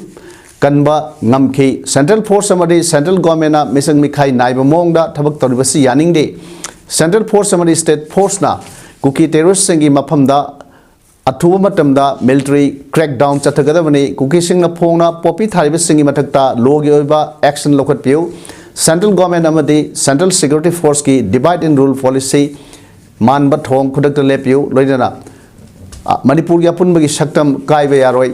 ꯀꯟꯕ ꯉꯝꯈꯤ꯫ ꯁꯦꯟꯇ꯭ꯔꯦꯜ ꯐꯣꯔꯁ ꯑꯃꯗꯤ ꯁꯦꯟꯇ꯭ꯔꯦꯜ ꯒꯣꯔꯃꯦꯟꯅ ꯃꯤꯆꯪ ꯃꯤꯈꯥꯏ ꯅꯥꯏꯕ ꯃꯑꯣꯡꯗ ꯊꯕꯛ ꯇꯧꯔꯤꯕꯁꯤ ꯌꯥꯅꯤꯡꯗꯦ꯫ Central Force ꯑꯃꯗꯤ State Forceꯅ ꯀꯨꯀꯤ terroristꯁꯤꯡꯒꯤ ꯃꯐꯝꯗ ꯑꯊꯨꯕ ꯃꯇꯝꯗ military crackdown ꯆꯠꯊꯒꯗꯕꯅꯤ꯫ ꯀꯨꯀꯤꯁꯤꯡꯅ ꯐꯣꯡꯅ ꯄꯣꯄꯤ ꯊꯥꯔꯤꯕꯁꯤꯡꯒꯤ ꯃꯊꯛꯇ lawꯒꯤ ꯑꯣꯏꯕ action ꯂꯧꯈꯠꯄꯤꯌꯨ꯫ Central Government ꯑꯃꯗꯤ Central Security Forceꯀꯤ divide and rule policy ꯃꯥꯟꯕ ꯊꯧꯑꯣꯡ ꯈꯨꯗꯛꯇ ꯂꯦꯞꯄꯤꯌꯨ꯫ ꯂꯣꯏꯅꯅ, ꯑ, ꯃꯅꯤꯄꯨꯔꯒꯤ ꯑꯄꯨꯟꯕꯒꯤ ꯁꯛꯇꯝ ꯀꯥꯏꯕ ꯌꯥꯔꯣꯏ꯫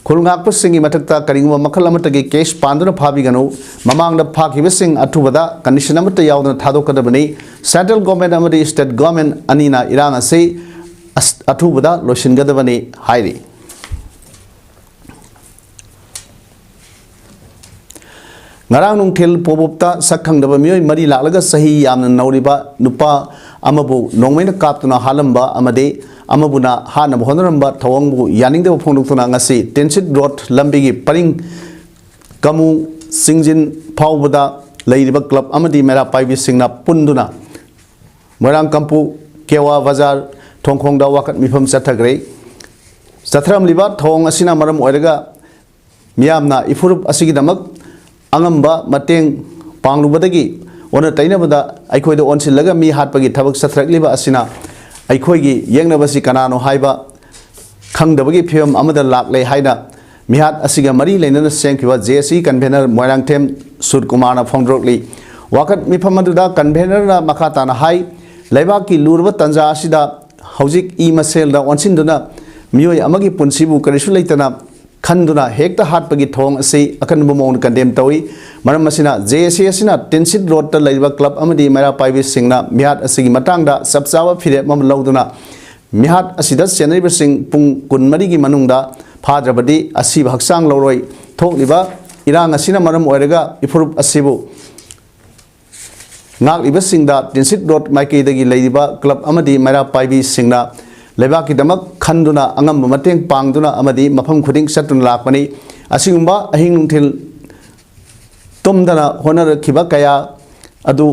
ꯈꯨꯜ ꯉꯥꯛꯄꯁꯤꯡꯒꯤ ꯃꯊꯛꯇ ꯀꯔꯤꯒꯨꯝꯕ ꯃꯈꯜ ꯑꯃꯠꯇꯒꯤ case ꯄꯥꯟꯗꯨꯅ ꯐꯥꯕꯤꯒꯅꯨ꯫ ꯃꯃꯥꯡꯗ ꯐꯥꯈꯤꯕꯁꯤꯡ ꯑꯊꯨꯕꯗ condition ꯑꯃꯠꯇ ꯌꯥꯎꯗꯅ ꯊꯥꯗꯣꯛꯀꯗꯕꯅꯤ꯫ Central Government ꯑꯃꯗꯤ State Government ꯑꯅꯤꯅ ꯏꯔꯥꯡ ꯑꯁꯤ ꯑꯁ-, ꯑꯊꯨꯕꯗ ꯂꯣꯏꯁꯤꯟꯒꯗꯕꯅꯤ ꯍꯥꯏꯔꯤ꯫ ꯉꯔꯥꯡ ꯅꯨꯡꯊꯤꯜ ꯄꯣꯕꯣꯞꯇ ꯁꯛ ꯈꯪꯗꯕ ꯃꯤꯑꯣꯏ ꯃꯔꯤ ꯂꯥꯛꯂꯒ ꯆꯍꯤ ꯌꯥꯝꯅ ꯅꯧꯔꯤꯕ ꯅꯨꯄꯥ ꯑꯃꯕꯨ ꯅꯣꯡꯃꯩꯅ ꯀꯥꯞꯇꯨꯅ ꯍꯥꯠꯂꯝꯕ ꯑꯃꯗꯤ ꯑꯃꯕꯨꯅ ꯍꯥꯠꯅꯕ ꯍꯣꯠꯅꯔꯝꯕ ꯊꯧꯑꯣꯡꯕꯨ ꯌꯥꯅꯤꯡꯗꯕ ꯐꯣꯡꯗꯣꯛꯇꯨꯅ ꯉꯁꯤ ꯇꯤꯟꯁꯤꯠ ꯔꯣꯗ ꯂꯝꯕꯤꯒꯤ ꯄꯔꯤꯡ ꯀꯃꯨ ꯆꯤꯡꯖꯤꯟ ꯐꯥꯎꯕꯗ ꯂꯩꯔꯤꯕ club ꯑꯃꯗꯤ ꯃꯩꯔꯥ ꯄꯥꯏꯕꯤꯁꯤꯡꯅ ꯄꯨꯟꯗꯨꯅ ꯃꯣꯏꯔꯥꯡ ꯀꯝꯄꯨ ꯀꯦꯋꯥ ꯕꯖꯥꯔ ꯊꯣꯡꯈꯣꯡꯗ ꯋꯥꯀꯠ ꯃꯤꯐꯝ ꯆꯠꯊꯈ꯭ꯔꯦ꯫ ꯆꯠꯊꯔꯝꯂꯤꯕ ꯊꯧꯑꯣꯡ ꯑꯁꯤꯅ ꯃꯔꯝ ꯑꯣꯏꯔꯒ ꯃꯤꯌꯥꯝꯅ ꯏꯐꯨꯔꯨꯞ ꯑꯁꯤꯒꯤꯗꯃꯛ ꯑꯉꯝꯕ ꯃꯇꯦꯡ ꯄꯥꯡꯂꯨꯕꯗꯒꯤ ꯑꯣꯟꯅ ꯇꯩꯅꯕꯗ ꯑꯩꯈꯣꯏꯗ ꯑꯣꯟꯁꯤꯜꯂꯒ ꯃꯤ ꯍꯥꯠꯄꯒꯤ ꯊꯕꯛ ꯆꯠꯊꯔꯛꯂꯤꯕ ꯑꯁꯤꯅ ꯑꯩꯈꯣꯏꯒꯤ ꯌꯦꯛꯅꯕꯁꯤ ꯀꯅꯥꯅꯣ ꯍꯥꯏꯕ ꯈꯪꯗꯕꯒꯤ ꯐꯤꯕꯝ ꯑꯃꯗ ꯂꯥꯛꯂꯦ ꯍꯥꯏꯅ ꯃꯤꯍꯥꯠ ꯑꯁꯤꯒ ꯃꯔꯤ ꯂꯩꯅꯅ ꯁꯦꯝꯈꯤꯕ JAC convener ꯃꯣꯏꯔꯥꯡꯊꯦꯝ ꯁꯨꯔꯀꯨꯃꯥꯔꯅ ꯐꯣꯡꯗꯣꯔꯛꯂꯤ꯫ ꯋꯥꯀꯠ ꯃꯤꯐꯝ ꯑꯗꯨꯗ convenerꯅ ꯃꯈꯥ ꯇꯥꯅ ꯍꯥꯏ, ꯂꯩꯕꯥꯛꯀꯤ ꯂꯨꯔꯕ ꯇꯥꯟꯖꯥ ꯑꯁꯤꯗ ꯍꯧꯖꯤꯛ ꯏ ꯃꯁꯦꯜꯗ ꯑꯣꯟꯁꯤꯟꯗꯨꯅ ꯃꯤꯑꯣꯏ ꯑꯃꯒꯤ ꯄꯨꯟꯁꯤꯕꯨ ꯀꯔꯤꯁꯨ ꯂꯩꯇꯅ ꯈꯟꯗꯨꯅ ꯍꯦꯛꯇ ꯍꯥꯠꯄꯒꯤ ꯊꯧꯑꯣꯡ ꯑꯁꯤ ꯑꯀꯟꯕ ꯃꯑꯣꯡꯗ condemn ꯇꯧꯏ꯫ ꯃꯔꯝ ꯑꯁꯤꯅ JAC ꯑꯁꯤꯅ ꯇꯤꯟꯁꯤꯠ ꯔꯣꯗꯇ ꯂꯩꯔꯤꯕ club ꯑꯃꯗꯤ ꯃꯩꯔꯥ ꯄꯥꯏꯕꯤꯁꯤꯡꯅ ꯃꯤꯍꯥꯠ ꯑꯁꯤꯒꯤ ꯃꯇꯥꯡꯗ ꯆꯞ ꯆꯥꯕ ꯐꯤꯔꯦꯞ ꯑꯃ ꯂꯧꯗꯨꯅ ꯃꯤꯍꯥꯠ ꯑꯁꯤꯗ ꯆꯦꯟꯅꯔꯤꯕꯁꯤꯡ ꯄꯨꯡ ꯀꯨꯟꯃꯔꯤꯒꯤ ꯃꯅꯨꯡꯗ ꯐꯥꯗ꯭ꯔꯕꯗꯤ ꯑꯁꯤꯕ ꯍꯛꯆꯥꯡ ꯂꯧꯔꯣꯏ꯫ ꯊꯣꯛꯂꯤꯕ ꯏꯔꯥꯡ ꯑꯁꯤꯅ ꯃꯔꯝ ꯑꯣꯏꯔꯒ ꯏꯐꯨꯔꯨꯞ ꯑꯁꯤꯕꯨ ꯉꯥꯛꯂꯤꯕꯁꯤꯡꯗ ꯇꯤꯟꯁꯤꯠ ꯔꯣꯗ ꯃꯥꯏꯀꯩꯗꯒꯤ ꯂꯩꯔꯤꯕ club ꯑꯃꯗꯤ ꯃꯩꯔꯥ ꯄꯥꯏꯕꯤꯁꯤꯡꯅ ꯂꯩꯕꯥꯛꯀꯤꯗꯃꯛ ꯈꯟꯗꯨꯅ ꯑꯉꯝꯕ ꯃꯇꯦꯡ ꯄꯥꯡꯗꯨꯅ ꯑꯃꯗꯤ ꯃꯐꯝ ꯈꯨꯗꯤꯡ ꯆꯠꯇꯨꯅ ꯂꯥꯛꯄꯅꯤ꯫ ꯑꯁꯤꯒꯨꯝꯕ ꯑꯍꯤꯡ ꯅꯨꯡꯊꯤꯜ ꯇꯨꯝꯗꯅ ꯍꯣꯠꯅꯔꯛꯈꯤꯕ ꯀꯌꯥ ꯑꯗꯨ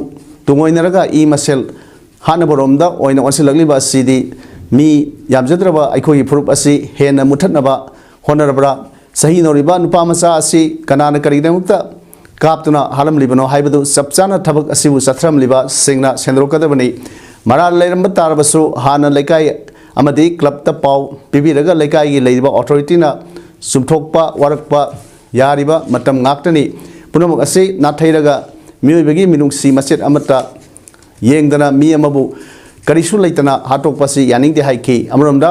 ꯇꯨꯡꯑꯣꯏꯅꯔꯒ ꯏ ꯃꯁꯦꯜ ꯍꯥꯠꯅꯕꯔꯣꯝꯗ ꯑꯣꯏꯅ ꯑꯣꯟꯁꯤꯜꯂꯛꯂꯤꯕ ꯑꯁꯤꯗꯤ ꯃꯤ ꯌꯥꯝꯖꯗ꯭ꯔꯕ ꯑꯩꯈꯣꯏꯒꯤ ꯐꯨꯔꯨꯞ ꯑꯁꯤ ꯍꯦꯟꯅ ꯃꯨꯊꯠꯅꯕ ꯍꯣꯠꯅꯔꯕ꯭ꯔꯥ? ꯆꯍꯤ ꯅꯧꯔꯤꯕ ꯅꯨꯄꯥ ꯃꯆꯥ ꯑꯁꯤ ꯀꯅꯥꯅ ꯀꯔꯤꯒꯤꯗꯃꯛꯇ ꯀꯥꯞꯇꯨꯅ ꯍꯥꯠꯂꯝꯂꯤꯕꯅꯣ ꯍꯥꯏꯕꯗꯨ ꯆꯞ ꯆꯥꯅ ꯊꯕꯛ ꯑꯁꯤꯕꯨ ꯆꯠꯊꯔꯝꯂꯤꯕꯁꯤꯡꯅ ꯁꯦꯡꯗꯣꯛꯀꯗꯕꯅꯤ꯫ ꯃꯔꯥꯜ ꯂꯩꯔꯝꯕ ꯇꯥꯔꯕꯁꯨ ꯍꯥꯟꯅ ꯂꯩꯀꯥꯏ ꯑꯃꯗꯤ ꯀ꯭ꯂꯕꯇ ꯄꯥꯎ ꯄꯤꯕꯤꯔꯒ ꯂꯩꯀꯥꯏꯒꯤ ꯂꯩꯔꯤꯕ ꯑꯣꯊꯣꯔꯤꯇꯤꯅ ꯆꯨꯝꯊꯣꯛꯄ ꯋꯥꯔꯛꯄ ꯌꯥꯔꯤꯕ ꯃꯇꯝ ꯉꯥꯛꯇꯅꯤ꯫ ꯄꯨꯝꯅꯃꯛ ꯑꯁꯤ ꯅꯥꯊꯩꯔꯒ ꯃꯤꯑꯣꯏꯕꯒꯤ ꯃꯤꯅꯨꯡꯁꯤ ꯃꯆꯦꯠ ꯑꯃꯠꯇ ꯌꯦꯡꯗꯅ ꯃꯤ ꯑꯃꯕꯨ ꯀꯔꯤꯁꯨ ꯂꯩꯇꯅ ꯍꯥꯠꯇꯣꯛꯄ ꯑꯁꯤ ꯌꯥꯅꯤꯡꯗꯦ ꯍꯥꯏꯈꯤ꯫ ꯑꯃꯔꯣꯝꯗ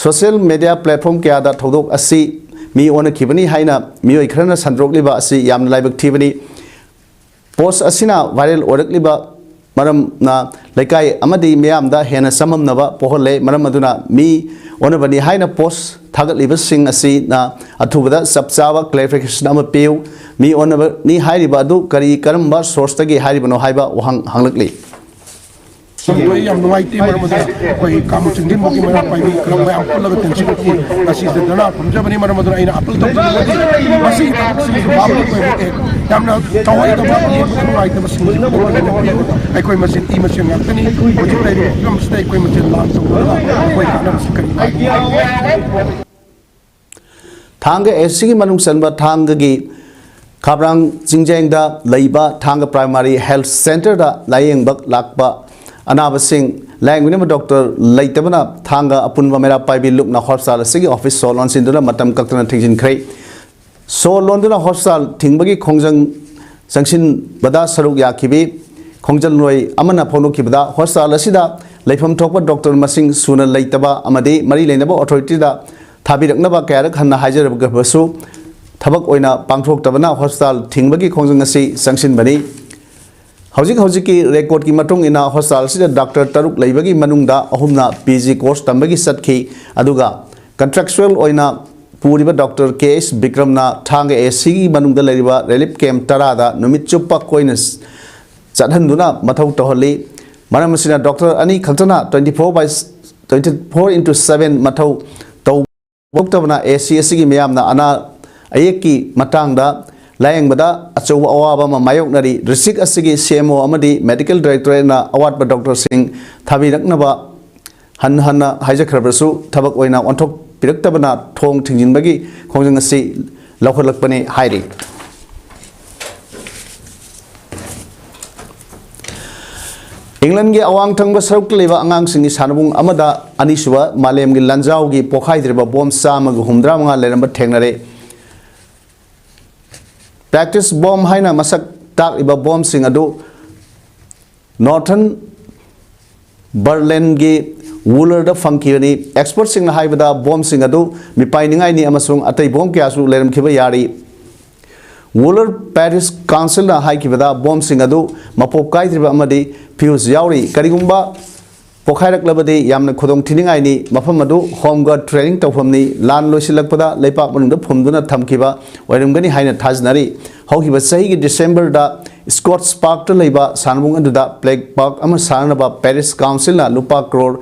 social media platform ꯀꯌꯥꯗ ꯊꯧꯗꯣꯛ ꯑꯁꯤ ꯃꯤ ꯑꯣꯟꯅꯈꯤꯕꯅꯤ ꯍꯥꯏꯅ ꯃꯤꯑꯣꯏ ꯈꯔꯅ ꯁꯟꯗꯣꯛꯂꯤꯕ ꯑꯁꯤ ꯌꯥꯝꯅ ꯂꯥꯏꯕꯛ ꯊꯤꯕꯅꯤ꯫ ꯄꯣꯁ ꯑꯁꯤꯅ viral ꯑꯣꯏꯔꯛꯂꯤꯕ ꯃꯔꯝꯅ ꯂꯩꯀꯥꯏ ꯑꯃꯗꯤ ꯃꯤꯌꯥꯝꯗ ꯍꯦꯟꯅ ꯆꯃꯝꯅꯕ ꯄꯣꯛꯍꯜꯂꯦ꯫ ꯃꯔꯝ ꯑꯗꯨꯅ ꯃꯤ ꯑꯣꯟꯅꯕꯅꯤ ꯍꯥꯏꯅ ꯄꯣꯁ ꯊꯥꯒꯠꯂꯤꯕꯁꯤꯡ ꯑꯁꯤꯅ ꯑꯊꯨꯕꯗ ꯆꯞ ꯆꯥꯕ clarification ꯑꯃ ꯄꯤꯌꯨ꯫ ꯃꯤ ꯑꯣꯟꯅꯕꯅꯤ ꯍꯥꯏꯔꯤꯕ ꯑꯗꯨ ꯀꯔꯤ, ꯀꯔꯝꯕ sourceꯇꯒꯤ ꯍꯥꯏꯔꯤꯕꯅꯣ ꯍꯥꯏꯕ ꯋꯥꯍꯪ ꯍꯪꯂꯛꯂꯤ꯫ ꯑꯩ ꯌꯥꯝ ꯅꯨꯡꯉꯥꯏꯇꯦ, ꯃꯔꯝ ꯑꯗꯨꯅ ꯑꯩꯈꯣꯏ ꯀꯥꯡꯕꯨ ꯆꯤꯡꯖꯤꯟꯕꯒꯤ ꯃꯩꯔꯥ ꯄꯥꯏꯕꯤ ꯀ꯭ꯂꯕ ꯃꯌꯥꯝ ꯄꯨꯜꯂꯒ ꯇꯦꯟꯁꯤꯜꯂꯛꯈꯤ꯫ ꯉꯁꯤꯁꯦ ꯙꯔꯅꯥ ꯐꯝꯖꯕꯅꯤ, ꯃꯔꯝ ꯑꯗꯨꯅ ꯑꯩꯅ ꯑꯄꯤꯜ ꯇꯧꯖꯅꯤꯡꯕꯗꯤ ꯃꯁꯤꯒꯤ ꯊꯕꯛꯁꯤꯡꯁꯤ ꯚꯥꯕ ꯑꯣꯏꯕ ꯑꯦ, ꯌꯥꯝꯅ ꯊꯋꯥꯏꯗꯕ, ꯌꯦꯡꯕꯗ ꯅꯨꯡꯉꯥꯏꯇꯕꯁꯤꯡꯁꯤ ꯄꯨꯟꯅ ꯂꯦꯞꯄꯤꯌꯨ꯫ ꯑꯩꯈꯣꯏ ꯃꯁꯦꯟ ꯏ ꯃꯁꯦꯟ ꯉꯥꯛꯇꯅꯤ꯫ ꯍꯧꯖꯤꯛ ꯂꯩꯔꯤꯕ ꯐꯤꯕꯝꯁꯤꯗ ꯑꯩꯈꯣꯏ ꯃꯁꯦꯟ ꯂꯥꯟ ꯇꯧꯅꯔꯒ ꯑꯩꯈꯣꯏ ꯀꯥꯟꯅꯕꯁꯤ ꯀꯔꯤ? ꯊꯥꯡꯒ ꯑꯦꯁ ꯁꯤꯒꯤ ꯃꯅꯨꯡ ꯆꯟꯕ ꯊꯥꯡꯒꯒꯤ ꯈꯥꯕ꯭ꯔꯥꯡ ꯆꯤꯡꯖꯦꯡꯗ ꯂꯩꯕ ꯊꯥꯡꯒ Primary Health Centreꯗ ꯂꯥꯌꯦꯡꯕ ꯂꯥꯛꯄ ꯑꯅꯥꯕꯁꯤꯡ ꯂꯥꯌꯦꯡꯕꯤꯅꯕ ꯗꯣꯛꯇꯔ ꯂꯩꯇꯕꯅ ꯊꯥꯡꯒ ꯑꯄꯨꯟꯕ ꯃꯩꯔꯥ ꯄꯥꯏꯕꯤ ꯂꯨꯞꯅ ꯍꯣꯁꯄꯤꯇꯥꯜ ꯑꯁꯤꯒꯤ ꯑꯣꯐꯤꯁ ꯁꯣ ꯂꯣꯟꯁꯤꯟꯗꯨꯅ ꯃꯇꯝ ꯀꯛꯇꯅ ꯊꯤꯡꯖꯤꯟꯈ꯭ꯔꯦ꯫ ꯁꯣ ꯂꯣꯟꯗꯨꯅ ꯍꯣꯁꯄꯤꯇꯥꯜ ꯊꯤꯡꯕꯒꯤ ꯈꯣꯡꯖꯪ ꯆꯪꯁꯤꯟꯕꯗ ꯁꯔꯨꯛ ꯌꯥꯈꯤꯕꯤ ꯈꯣꯡꯖꯪꯂꯣꯏ ꯑꯃꯅ ꯐꯣꯡꯗꯣꯛꯈꯤꯕꯗ, ꯍꯣꯁꯄꯤꯇꯥꯜ ꯑꯁꯤꯗ ꯂꯩꯐꯝ ꯊꯣꯛꯄ ꯗꯣꯛꯇꯔ ꯃꯁꯤꯡ ꯁꯨꯅ ꯂꯩꯇꯕ ꯑꯃꯗꯤ ꯃꯔꯤ ꯂꯩꯅꯕ ꯑꯣꯊꯣꯔꯤꯇꯤꯗ ꯊꯥꯕꯤꯔꯛꯅꯕ ꯀꯌꯥꯔꯛ ꯍꯟꯅ ꯍꯥꯏꯖꯔꯕꯁꯨ ꯊꯕꯛ ꯑꯣꯏꯅ ꯄꯥꯡꯊꯣꯛꯇꯕꯅ ꯍꯣꯁꯄꯤꯇꯥꯜ ꯊꯤꯡꯕꯒꯤ ꯈꯣꯡꯖꯪ ꯑꯁꯤ ꯆꯪꯁꯤꯟꯕꯅꯤ꯫ ꯍꯧꯖꯤꯛ ꯍꯧꯖꯤꯛꯀꯤ ꯔꯦꯀꯣꯔꯗꯀꯤ ꯃꯇꯨꯡ ꯏꯟꯅ ꯍꯣꯁꯄꯤꯇꯥꯜ ꯑꯁꯤꯗ ꯗꯥꯛꯇꯔ ꯇꯔꯨꯛ ꯂꯩꯕꯒꯤ ꯃꯅꯨꯡꯗ ꯑꯍꯨꯝꯅ ꯄꯤ ꯖꯤ ꯀꯣꯔꯁ ꯇꯝꯕꯒꯤ ꯆꯠꯈꯤ, ꯑꯗꯨꯒ ꯀꯟꯇ꯭ꯔꯦꯛꯆꯨꯑꯦꯜ ꯑꯣꯏꯅ ꯄꯨꯔꯤꯕ ꯗꯣꯛꯇꯔ ꯀꯦ ꯑꯩꯆ ꯕꯤꯀ꯭ꯔꯝꯅ ꯊꯥꯡꯒ ꯑꯦ ꯁꯤꯒꯤ ꯃꯅꯨꯡꯗ ꯂꯩꯔꯤꯕ ꯔꯤꯂꯤꯐ ꯀꯦꯝꯞ ꯇꯔꯥꯗ ꯅꯨꯃꯤꯠ ꯆꯨꯞꯄ ꯀꯣꯏꯅ ꯆꯠꯍꯟꯗꯨꯅ ꯃꯊꯧ ꯇꯧꯍꯜꯂꯤ꯫ ꯃꯔꯝ ꯑꯁꯤꯅ ꯗꯣꯛꯇꯔ ꯑꯅꯤ ꯈꯛꯇꯅ twenty four by twenty four into seven ꯃꯊꯧ ꯇꯧ ꯊꯣꯛꯇꯕꯅ ꯑꯦ ꯁꯤ ꯑꯁꯤꯒꯤ ꯃꯤꯌꯥꯝꯅ ꯑꯅꯥ ꯑꯌꯦꯛꯀꯤ ꯃꯇꯥꯡꯗ ꯂꯥꯌꯦꯡꯕꯗ ꯑꯆꯧꯕ ꯑꯋꯥꯕ ꯑꯃ ꯃꯥꯌꯣꯛꯅꯔꯤ꯫ ꯗꯤꯁꯇ꯭ꯔꯤꯛ ꯑꯁꯤꯒꯤ ꯁꯤ ꯑꯦꯝ ꯑꯣ ꯑꯃꯗꯤ ꯃꯦꯗꯤꯀꯦꯜ ꯗꯥꯏꯔꯦꯛꯇꯣꯔꯦꯠꯅ ꯑꯋꯥꯠꯄ ꯗꯣꯛꯇꯔꯁꯤꯡ ꯊꯥꯕꯤꯔꯛꯅꯕ ꯍꯟꯅ ꯍꯟꯅ ꯍꯥꯏꯖꯈ꯭ꯔꯕꯁꯨ ꯊꯕꯛ ꯑꯣꯏꯅ ꯑꯣꯟꯊꯣꯛꯄꯤꯔꯛꯇꯕꯅ ꯊꯣꯡ ꯊꯤꯡꯖꯤꯟꯕꯒꯤ ꯈꯣꯡꯖꯪ ꯑꯁꯤ ꯂꯧꯈꯠꯂꯛꯄꯅꯤ ꯍꯥꯏꯔꯤ꯫ ꯏꯪꯂꯟꯒꯤ ꯑꯋꯥꯡ ꯊꯪꯕ ꯁꯔꯨꯛꯇ ꯂꯩꯕ ꯑꯉꯥꯡꯁꯤꯡꯒꯤ ꯁꯥꯟꯅꯕꯨꯡ ꯑꯃꯗ ꯑꯅꯤꯁꯨꯕ ꯃꯥꯂꯦꯝꯒꯤ ꯂꯥꯟꯖꯥꯎꯒꯤ ꯄꯣꯈꯥꯏꯗ꯭ꯔꯤꯕ ꯕꯣꯝ ꯆꯥꯝꯃꯒ ꯍꯨꯝꯗ꯭ꯔꯥ ꯃꯉꯥ ꯂꯩꯔꯝꯕ ꯊꯦꯡꯅꯔꯦ꯫ ꯄ꯭ꯔꯦꯛꯇꯤꯁ ꯕꯣꯝ ꯍꯥꯏꯅ ꯃꯁꯛ ꯇꯥꯛꯂꯤꯕ ꯕꯣꯝꯁꯤꯡ ꯑꯗꯨ ꯅꯣꯔꯊꯔꯟ ꯕꯔꯂꯦꯟꯒꯤ ꯋꯨꯂꯔꯗ ꯐꯪꯈꯤꯕꯅꯤ꯫ ꯑꯦꯛꯁꯄꯔꯠꯁꯤꯡꯅ ꯍꯥꯏꯕꯗ ꯕꯣꯝꯁꯤꯡ ꯑꯗꯨ ꯃꯤꯄꯥꯏꯅꯤꯡꯉꯥꯏꯅꯤ ꯑꯃꯁꯨꯡ ꯑꯇꯩ ꯕꯣꯝ ꯀꯌꯥꯁꯨ ꯂꯩꯔꯝꯈꯤꯕ ꯌꯥꯔꯤ꯫ ꯋꯨꯂꯔ ꯄꯦꯔꯤꯁ ꯀꯥꯎꯟꯁꯤꯜꯅ ꯍꯥꯏꯈꯤꯕꯗ ꯕꯣꯝꯁꯤꯡ ꯑꯗꯨ ꯃꯄꯣꯞ ꯀꯥꯏꯗ꯭ꯔꯤꯕ ꯑꯃꯗꯤ ꯐ꯭ꯌꯨꯁ ꯌꯥꯎꯔꯤ꯫ ꯀꯔꯤꯒꯨꯝꯕ ꯄꯣꯈꯥꯏꯔꯛꯂꯕꯗꯤ ꯌꯥꯝꯅ ꯈꯨꯗꯣꯡ ꯊꯤꯅꯤꯡꯉꯥꯏꯅꯤ꯫ ꯃꯐꯝ ꯑꯗꯨ ꯍꯣꯝ ꯒꯥꯔꯗ ꯇ꯭ꯔꯦꯅꯤꯡ ꯇꯧꯐꯝꯅꯤ꯫ ꯂꯥꯟ ꯂꯣꯏꯁꯤꯜꯂꯛꯄꯗ ꯂꯩꯄꯥꯛ ꯃꯅꯨꯡꯗ ꯐꯨꯝꯗꯨꯅ ꯊꯝꯈꯤꯕ ꯑꯣꯏꯔꯝꯒꯅꯤ ꯍꯥꯏꯅ ꯊꯥꯖꯅꯔꯤ꯫ ꯍꯧꯈꯤꯕ ꯆꯍꯤꯒꯤ ꯗꯤꯁꯦꯝꯕꯔꯗ ꯁ꯭ꯀꯣꯠꯁ ꯄꯥꯔꯛꯇ ꯂꯩꯕ ꯁꯥꯟꯅꯕꯨꯡ ꯑꯗꯨꯗ ꯄ꯭ꯂꯦ ꯄꯥꯔꯛ ꯑꯃ ꯁꯥꯅꯅꯕ ꯄꯦꯔꯤꯁ ꯀꯥꯎꯟꯁꯤꯜꯅ ꯂꯨꯄꯥ ꯀ꯭ꯔꯣꯔ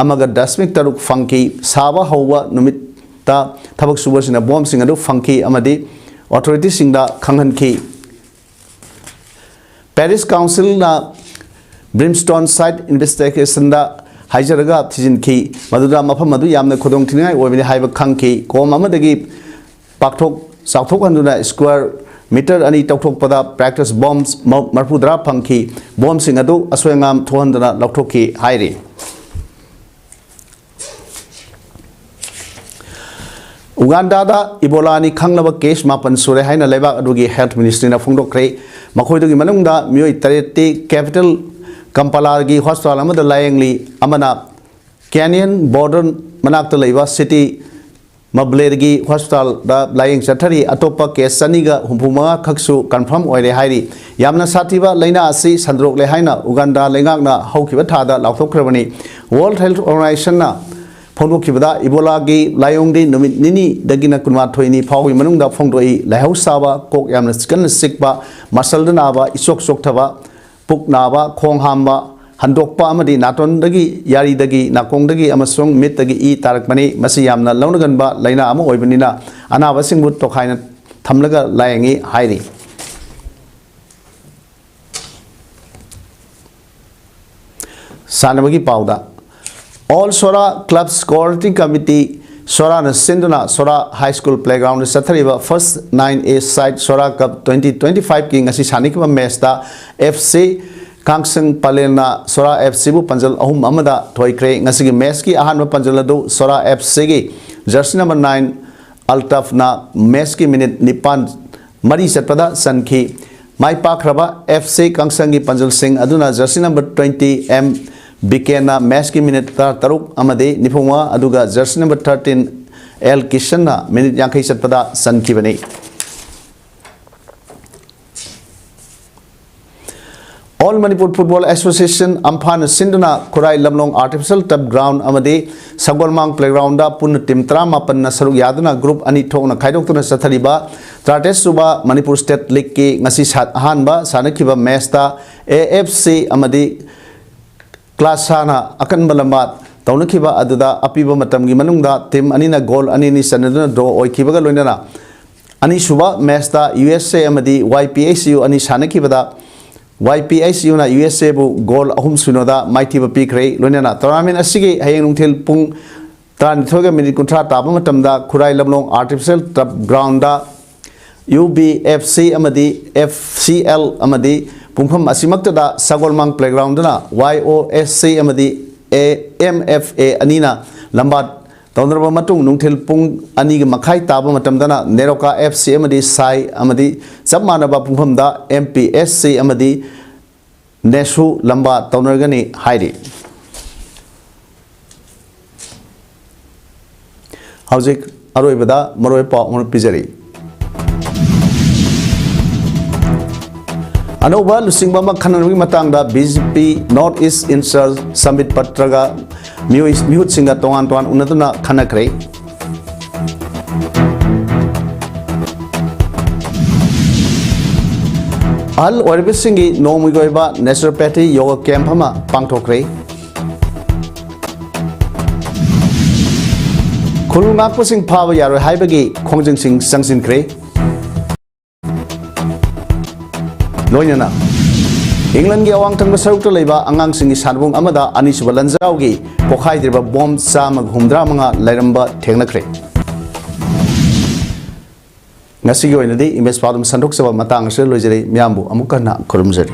ꯑꯃꯒ ꯗꯁꯃꯤꯛ ꯇꯔꯨꯛ ꯐꯪꯈꯤ꯫ ꯁꯥꯕ ꯍꯧꯕ ꯅꯨꯃꯤꯠꯇ ꯊꯕꯛ ꯁꯨꯕꯁꯤꯡꯅ ꯕꯣꯝꯁꯤꯡ ꯑꯗꯨ ꯐꯪꯈꯤ ꯑꯃꯗꯤ ꯑꯣꯊꯣꯔꯤꯇꯤꯁꯤꯡꯗ ꯈꯪꯍꯟꯈꯤ꯫ ꯄꯦꯔꯤꯁ ꯀꯥꯎꯟꯁꯤꯜꯅ ꯕ꯭ꯔꯤꯝꯁꯇꯣꯟ ꯁꯥꯏꯠ ꯏꯟꯚꯦꯁꯇꯤꯒꯦꯁꯟꯗ ꯍꯥꯏꯖꯔꯒ ꯊꯤꯖꯤꯟꯈꯤ, ꯃꯗꯨꯗ ꯃꯐꯝ ꯑꯗꯨ ꯌꯥꯝꯅ ꯈꯨꯗꯣꯡ ꯊꯤꯅꯤꯡꯉꯥꯏ ꯑꯣꯏꯕꯅꯤ ꯍꯥꯏꯕ ꯈꯪꯈꯤ꯫ ꯀꯣꯝ ꯑꯃꯗꯒꯤ ꯄꯥꯛꯊꯣꯛ ꯆꯥꯎꯊꯣꯛꯍꯟꯗꯨꯅ ꯁ꯭ꯀ꯭ꯋꯥꯔ ꯃꯤꯇꯔ ꯑꯅꯤ ꯇꯧꯊꯣꯛꯄꯗ ꯄ꯭ꯔꯦꯛꯇꯤꯁ ꯕꯣꯝ ꯃꯔꯐꯨꯇꯔꯥ ꯐꯪꯈꯤ꯫ ꯕꯣꯝꯁꯤꯡ ꯑꯗꯨ ꯑꯁꯣꯏ ꯑꯉꯥꯝ ꯊꯣꯛꯍꯟꯗꯅ ꯂꯧꯊꯣꯛꯈꯤ ꯍꯥꯏꯔꯤ꯫ ꯎꯒꯥꯟꯗꯥꯗ ꯏꯕꯣꯂꯥꯅꯤ ꯈꯪꯂꯕ ꯀꯦꯁ ꯃꯥꯄꯟ ꯁꯨꯔꯦ ꯍꯥꯏꯅ ꯂꯩꯕꯥꯛ ꯑꯗꯨꯒꯤ ꯍꯦꯜꯊ ꯃꯤꯅꯤꯁꯇ꯭ꯔꯤꯅ ꯐꯣꯡꯗꯣꯛꯈ꯭ꯔꯦ꯫ ꯃꯈꯣꯏꯗꯨꯒꯤ ꯃꯅꯨꯡꯗ ꯃꯤꯑꯣꯏ ꯇꯔꯦꯠꯇꯤ ꯀꯦꯄꯤꯇꯦꯜ ꯀꯝꯄꯥꯂꯥꯒꯤ ꯍꯣꯁꯄꯤꯇꯥꯜ ꯑꯃꯗ ꯂꯥꯌꯦꯡꯂꯤ, ꯑꯃꯅ ꯀꯦꯅꯤꯌꯟ ꯕꯣꯔꯗꯔ ꯃꯅꯥꯛꯇ ꯂꯩꯕ ꯁꯤꯇꯤ ꯃꯕ꯭ꯂꯦꯔꯒꯤ ꯍꯣꯁꯄꯤꯇꯥꯜꯗ ꯂꯥꯌꯦꯡ ꯆꯠꯊꯔꯤ꯫ ꯑꯇꯣꯞꯄ ꯀꯦꯁ ꯆꯅꯤꯒ ꯍꯨꯝꯐꯨ ꯃꯉꯥ ꯈꯛꯁꯨ ꯀꯟꯐꯥꯔꯝ ꯑꯣꯏꯔꯦ ꯍꯥꯏꯔꯤ꯫ ꯌꯥꯝꯅ ꯁꯥꯊꯤꯕ ꯂꯥꯏꯅꯥ ꯑꯁꯤ ꯁꯟꯗꯣꯔꯛꯂꯦ ꯍꯥꯏꯅ ꯎꯒꯥꯟꯗꯥ ꯂꯩꯉꯥꯛꯅ ꯍꯧꯈꯤꯕ ꯊꯥꯗ ꯂꯥꯎꯊꯣꯛꯈ꯭ꯔꯕꯅꯤ꯫ ꯋꯥꯔꯜꯗ ꯍꯦꯜꯊ ꯑꯣꯔꯒꯅꯥꯏꯖꯦꯁꯟꯅ ꯐꯣꯡꯗꯣꯛꯈꯤꯕꯗ ꯏꯕꯣꯂꯥꯒꯤ ꯂꯥꯏꯑꯣꯡꯗꯤ ꯅꯨꯃꯤꯠ ꯅꯤꯅꯤꯗꯒꯤꯅ ꯀꯨꯟꯃꯥꯊꯣꯏꯅꯤ ꯐꯥꯎꯒꯤ ꯃꯅꯨꯡꯗ ꯐꯣꯡꯗꯣꯛꯏ꯫ ꯂꯥꯏꯍꯧ ꯁꯥꯕ, ꯀꯣꯛ ꯌꯥꯝꯅ ꯀꯟꯅ ꯆꯤꯛꯄ, ꯃꯁꯜꯗ ꯅꯥꯕ, ꯏꯆꯣꯛ ꯆꯣꯛꯊꯕ, ꯄꯨꯛ ꯅꯥꯕ, ꯈꯣꯡ ꯍꯥꯝꯕ, ꯍꯟꯗꯣꯛꯄ ꯑꯃꯗꯤ ꯅꯥꯇꯣꯟꯗꯒꯤ, ꯌꯥꯔꯤꯗꯒꯤ, ꯅꯥꯀꯣꯡꯗꯒꯤ ꯑꯃꯁꯨꯡ ꯃꯤꯠꯇꯒꯤ ꯏ ꯇꯥꯔꯛꯄꯅꯤ꯫ ꯃꯁꯤ ꯌꯥꯝꯅ ꯂꯧꯅꯒꯟꯕ ꯂꯥꯏꯅꯥ ꯑꯃ ꯑꯣꯏꯕꯅꯤꯅ ꯑꯅꯥꯕꯁꯤꯡꯕꯨ ꯇꯣꯈꯥꯏꯅ ꯊꯝꯂꯒ ꯂꯥꯌꯦꯡꯉꯤ ꯍꯥꯏꯔꯤ꯫ ꯁꯥꯟꯅꯕꯒꯤ ꯄꯥꯎꯗ, ꯑꯣꯜ ꯁꯣꯔꯥ ꯀ꯭ꯂꯕꯁ ꯀꯣꯑꯣꯔꯗꯤꯅꯦꯇꯤꯡ ꯀꯃꯤꯇꯤ ꯁꯣꯔꯥꯅ ꯁꯤꯟꯗꯨꯅ ꯁꯣꯔꯥ ꯍꯥꯏ ꯁ꯭ꯀꯨꯜ ꯄ꯭ꯂꯦꯒ꯭ꯔꯥꯎꯟꯗ ꯆꯠꯊꯔꯤꯕ ꯐꯥꯔꯁ ꯅꯥꯏꯟ ꯑꯦ ꯁꯥꯏꯠ ꯁꯣꯔꯥ ꯀꯞ ꯇ꯭ꯋꯦꯟꯇꯤ ꯇ꯭ꯋꯦꯟꯇꯤ ꯐꯥꯏꯚꯀꯤ ꯉꯁꯤ ꯁꯥꯟꯅꯈꯤꯕ ꯃꯦꯆꯇ ꯑꯦꯐ ꯁꯤ ꯀꯥꯡꯁꯪ ꯄꯂꯦꯜꯅ ꯁꯣꯔꯥ ꯑꯦꯐ ꯁꯤꯕꯨ ꯄꯟꯖꯜ ꯑꯍꯨꯝ ꯑꯃꯗ ꯊꯣꯏꯈ꯭ꯔꯦ꯫ ꯉꯁꯤꯒꯤ ꯃꯦꯠꯁꯀꯤ ꯑꯍꯥꯟꯕ ꯄꯟꯖꯜ ꯑꯗꯨ ꯁꯣꯔꯥ ꯑꯦꯐ ꯁꯤꯒꯤ ꯖꯔꯁꯤ ꯅꯝꯕꯔ ꯅꯥꯏꯟ ꯑꯜꯇꯐꯅ ꯃꯦꯠꯁꯀꯤ ꯃꯤꯅꯤꯠ ꯅꯤꯄꯥꯟ ꯃꯔꯤ ꯆꯠꯄꯗ ꯆꯟꯈꯤ꯫ ꯃꯥꯏ ꯄꯥꯛꯈ꯭ꯔꯕ ꯑꯦꯐ ꯁꯤ ꯀꯥꯡꯁꯪꯒꯤ ꯄꯟꯖꯜꯁꯤꯡ ꯑꯗꯨꯅ ꯖꯔꯁꯤ ꯅꯝꯕꯔ ꯇ꯭ꯋꯦꯟꯇꯤ ꯑꯦꯝ ꯕꯤꯀꯦꯟꯅ ꯃꯦꯠꯁꯀꯤ ꯃꯤꯅꯤꯠ ꯇꯔꯥꯇꯔꯨꯛ ꯑꯃꯗꯤ ꯅꯤꯐꯨꯃꯉꯥ, ꯑꯗꯨꯒ ꯖꯔꯁꯤ ꯅꯝꯕꯔ ꯊꯥꯔꯇꯤꯟ ꯑꯦꯜ ꯀꯤꯁꯟꯅ ꯃꯤꯅꯤꯠ ꯌꯥꯡꯈꯩ ꯆꯠꯄꯗ ꯆꯟꯈꯤꯕꯅꯤ꯫ All Manipur Football Association, ꯑꯝꯐꯥꯅ ꯁꯤꯟꯗꯨꯅ ꯈꯨꯔꯥꯏ ꯂꯝꯂꯣꯡ Artificial Turf Ground ꯑꯃꯗꯤ ꯁꯒꯣꯜꯃꯥꯡ Playgroundꯗ ꯄꯨꯟꯅ ꯇꯤꯝ ꯇꯔꯥꯃꯥꯄꯟꯅ ꯁꯔꯨꯛ ꯌꯥꯗꯨꯅ ꯒ꯭ꯔꯨꯞ ꯑꯅꯤ ꯊꯣꯛꯅ ꯈꯥꯏꯗꯣꯛꯇꯨꯅ ꯆꯠꯊꯔꯤꯕ ꯇꯔꯥꯇꯔꯦꯠ ꯁꯨꯕ ꯃꯅꯤꯄꯨꯔ ꯁ꯭ꯇꯦꯠ ꯂꯤꯒꯀꯤ ꯉꯁꯤ ꯁꯥ-, ꯑꯍꯥꯟꯕ ꯁꯥꯟꯅꯈꯤꯕ ꯃꯦꯠꯁꯇ ꯑꯦ ꯑꯦꯐ ꯁꯤ ꯑꯃꯗꯤ ꯀ꯭ꯂꯥꯁꯥꯅ ꯑꯀꯟꯕ ꯂꯝꯕꯥ ꯇꯧꯅꯈꯤꯕ ꯑꯗꯨꯗ ꯑꯄꯤꯕ ꯃꯇꯝꯒꯤ ꯃꯅꯨꯡꯗ ꯇꯤꯝ ꯑꯅꯤꯅ ꯒꯣꯜ ꯑꯅꯤ ꯑꯅꯤ ꯆꯟꯅꯗꯨꯅ ꯗ꯭ꯔꯣ ꯑꯣꯏꯈꯤꯕꯒ ꯂꯣꯏꯅꯅ ꯑꯅꯤꯁꯨꯕ ꯃꯦꯠꯁꯇ ꯌꯨ ꯑꯦꯁ ꯑꯦ ꯑꯃꯗꯤ ꯋꯥꯏ ꯄꯤ ꯑꯩꯆ ꯌꯨ ꯑꯅꯤ ꯁꯥꯟꯅꯈꯤꯕꯗ ꯋꯥꯏ ꯄꯤ ꯑꯩꯆ ꯌꯨꯅ ꯌꯨ ꯑꯦꯁ ꯑꯦꯕꯨ ꯒꯣꯜ ꯑꯍꯨꯝ ꯁꯤꯅꯣꯗ ꯃꯥꯏꯊꯤꯕ ꯄꯤꯈ꯭ꯔꯦ꯫ ꯂꯣꯏꯅꯅ ꯇꯣꯔꯅꯥꯃꯦꯟ ꯑꯁꯤꯒꯤ ꯍꯌꯦꯡ ꯅꯨꯡꯊꯤꯜ ꯄꯨꯡ ꯇꯔꯥꯅꯤꯊꯣꯏꯒ ꯃꯤꯅꯤꯠ ꯀꯨꯟꯊ꯭ꯔꯥ ꯇꯥꯕ ꯃꯇꯝꯗ ꯈꯨꯔꯥꯏ ꯂꯝꯂꯣꯡ Artificial Turf Groundꯗ ꯌꯨ ꯕꯤ ꯑꯦꯐ ꯁꯤ ꯑꯃꯗꯤ ꯑꯦꯐ ꯁꯤ ꯑꯦꯜ ꯑꯃꯗꯤ ꯄꯨꯡꯐꯝ ꯑꯁꯤꯃꯛꯇꯗ ꯁꯒꯣꯜꯃꯥꯡ Playgroundꯗꯅ ꯋꯥꯏ ꯑꯣ ꯑꯦꯁ ꯁꯤ ꯑꯃꯗꯤ ꯑꯦ ꯑꯦꯝ ꯑꯦꯐ ꯑꯦ ꯑꯅꯤꯅ ꯂꯝꯕꯥ ꯇꯧꯅꯔꯕ ꯃꯇꯨꯡ ꯅꯨꯡꯊꯤꯜ ꯄꯨꯡ ꯑꯅꯤꯒꯤ ꯃꯈꯥꯏ ꯇꯥꯕ ꯃꯇꯝꯗꯅ ꯅꯦꯔꯣꯀꯥ ꯑꯦꯐ ꯁꯤ ꯑꯃꯗꯤ ꯁꯥꯏ ꯑꯃꯗꯤ ꯆꯞ ꯃꯥꯟꯅꯕ ꯄꯨꯡꯐꯝꯗ ꯑꯦꯝ ꯄꯤ ꯑꯦꯁ ꯁꯤ ꯑꯃꯗꯤ ꯅꯦꯁꯨ ꯂꯝꯕꯥ ꯇꯧꯅꯔꯒꯅꯤ ꯍꯥꯏꯔꯤ꯫ ꯍꯧꯖꯤꯛ ꯑꯔꯣꯏꯕꯗ ꯃꯔꯨꯑꯣꯏꯕ ꯄꯥꯎ ꯑꯃ ꯄꯤꯖꯔꯤ꯫ ꯑꯅꯧꯕ ꯂꯨꯆꯤꯡꯕ ꯑꯃ ꯈꯟꯅꯅꯕꯒꯤ ꯃꯇꯥꯡꯗ B J P North East in Charge ꯁꯝꯕꯤꯠ ꯄꯇ꯭ꯔꯒ ꯃꯤꯑꯣꯏ-, ꯃꯤꯍꯨꯠꯁꯤꯡꯒ ꯇꯣꯉꯥꯟ ꯇꯣꯉꯥꯟ ꯎꯅꯗꯨꯅ ꯈꯟꯅꯈ꯭ꯔꯦ꯫ ꯑꯍꯜ ꯑꯣꯏꯔꯕꯁꯤꯡꯒꯤ ꯅꯣꯡꯃꯒꯤ ꯑꯣꯏꯕ naturopathy yoga camp ꯑꯃ ꯄꯥꯡꯊꯣꯛꯈ꯭ꯔꯦ꯫ ꯈꯨꯜ ꯉꯥꯛꯄꯁꯤꯡ ꯐꯥꯕ ꯌꯥꯔꯣꯏ ꯍꯥꯏꯕꯒꯤ ꯈꯣꯡꯖꯪꯁꯤꯡ ꯆꯪꯁꯤꯟꯈ꯭ꯔꯦ꯫ ꯂꯣꯏꯅꯅ ꯏꯪꯂꯟꯒꯤ ꯑꯋꯥꯡ ꯊꯪꯕ ꯁꯔꯨꯛꯇ ꯂꯩꯕ ꯑꯉꯥꯡꯁꯤꯡꯒꯤ ꯁꯥꯟꯅꯕꯨꯡ ꯑꯃꯗ ꯑꯅꯤꯁꯨꯕ ꯂꯥꯟꯖꯥꯎꯒꯤ ꯄꯣꯈꯥꯏꯗ꯭ꯔꯤꯕ ꯕꯣꯝ ꯆꯥꯝꯃꯒ ꯍꯨꯝꯗ꯭ꯔꯥ ꯃꯉꯥ ꯂꯩꯔꯝꯕ ꯊꯦꯡꯅꯈ꯭ꯔꯦ꯫ ꯉꯁꯤꯒꯤ ꯑꯣꯏꯅꯗꯤ ꯏꯃꯦꯖ ꯄꯥꯎꯗꯝ ꯁꯟꯗꯣꯛꯆꯕ ꯃꯇꯥꯡ ꯑꯁꯤꯗ ꯂꯣꯏꯖꯔꯦ꯫ ꯃꯤꯌꯥꯝꯕꯨ ꯑꯃꯨꯛ ꯍꯟꯅ ꯈꯨꯔꯨꯝꯖꯔꯤ꯫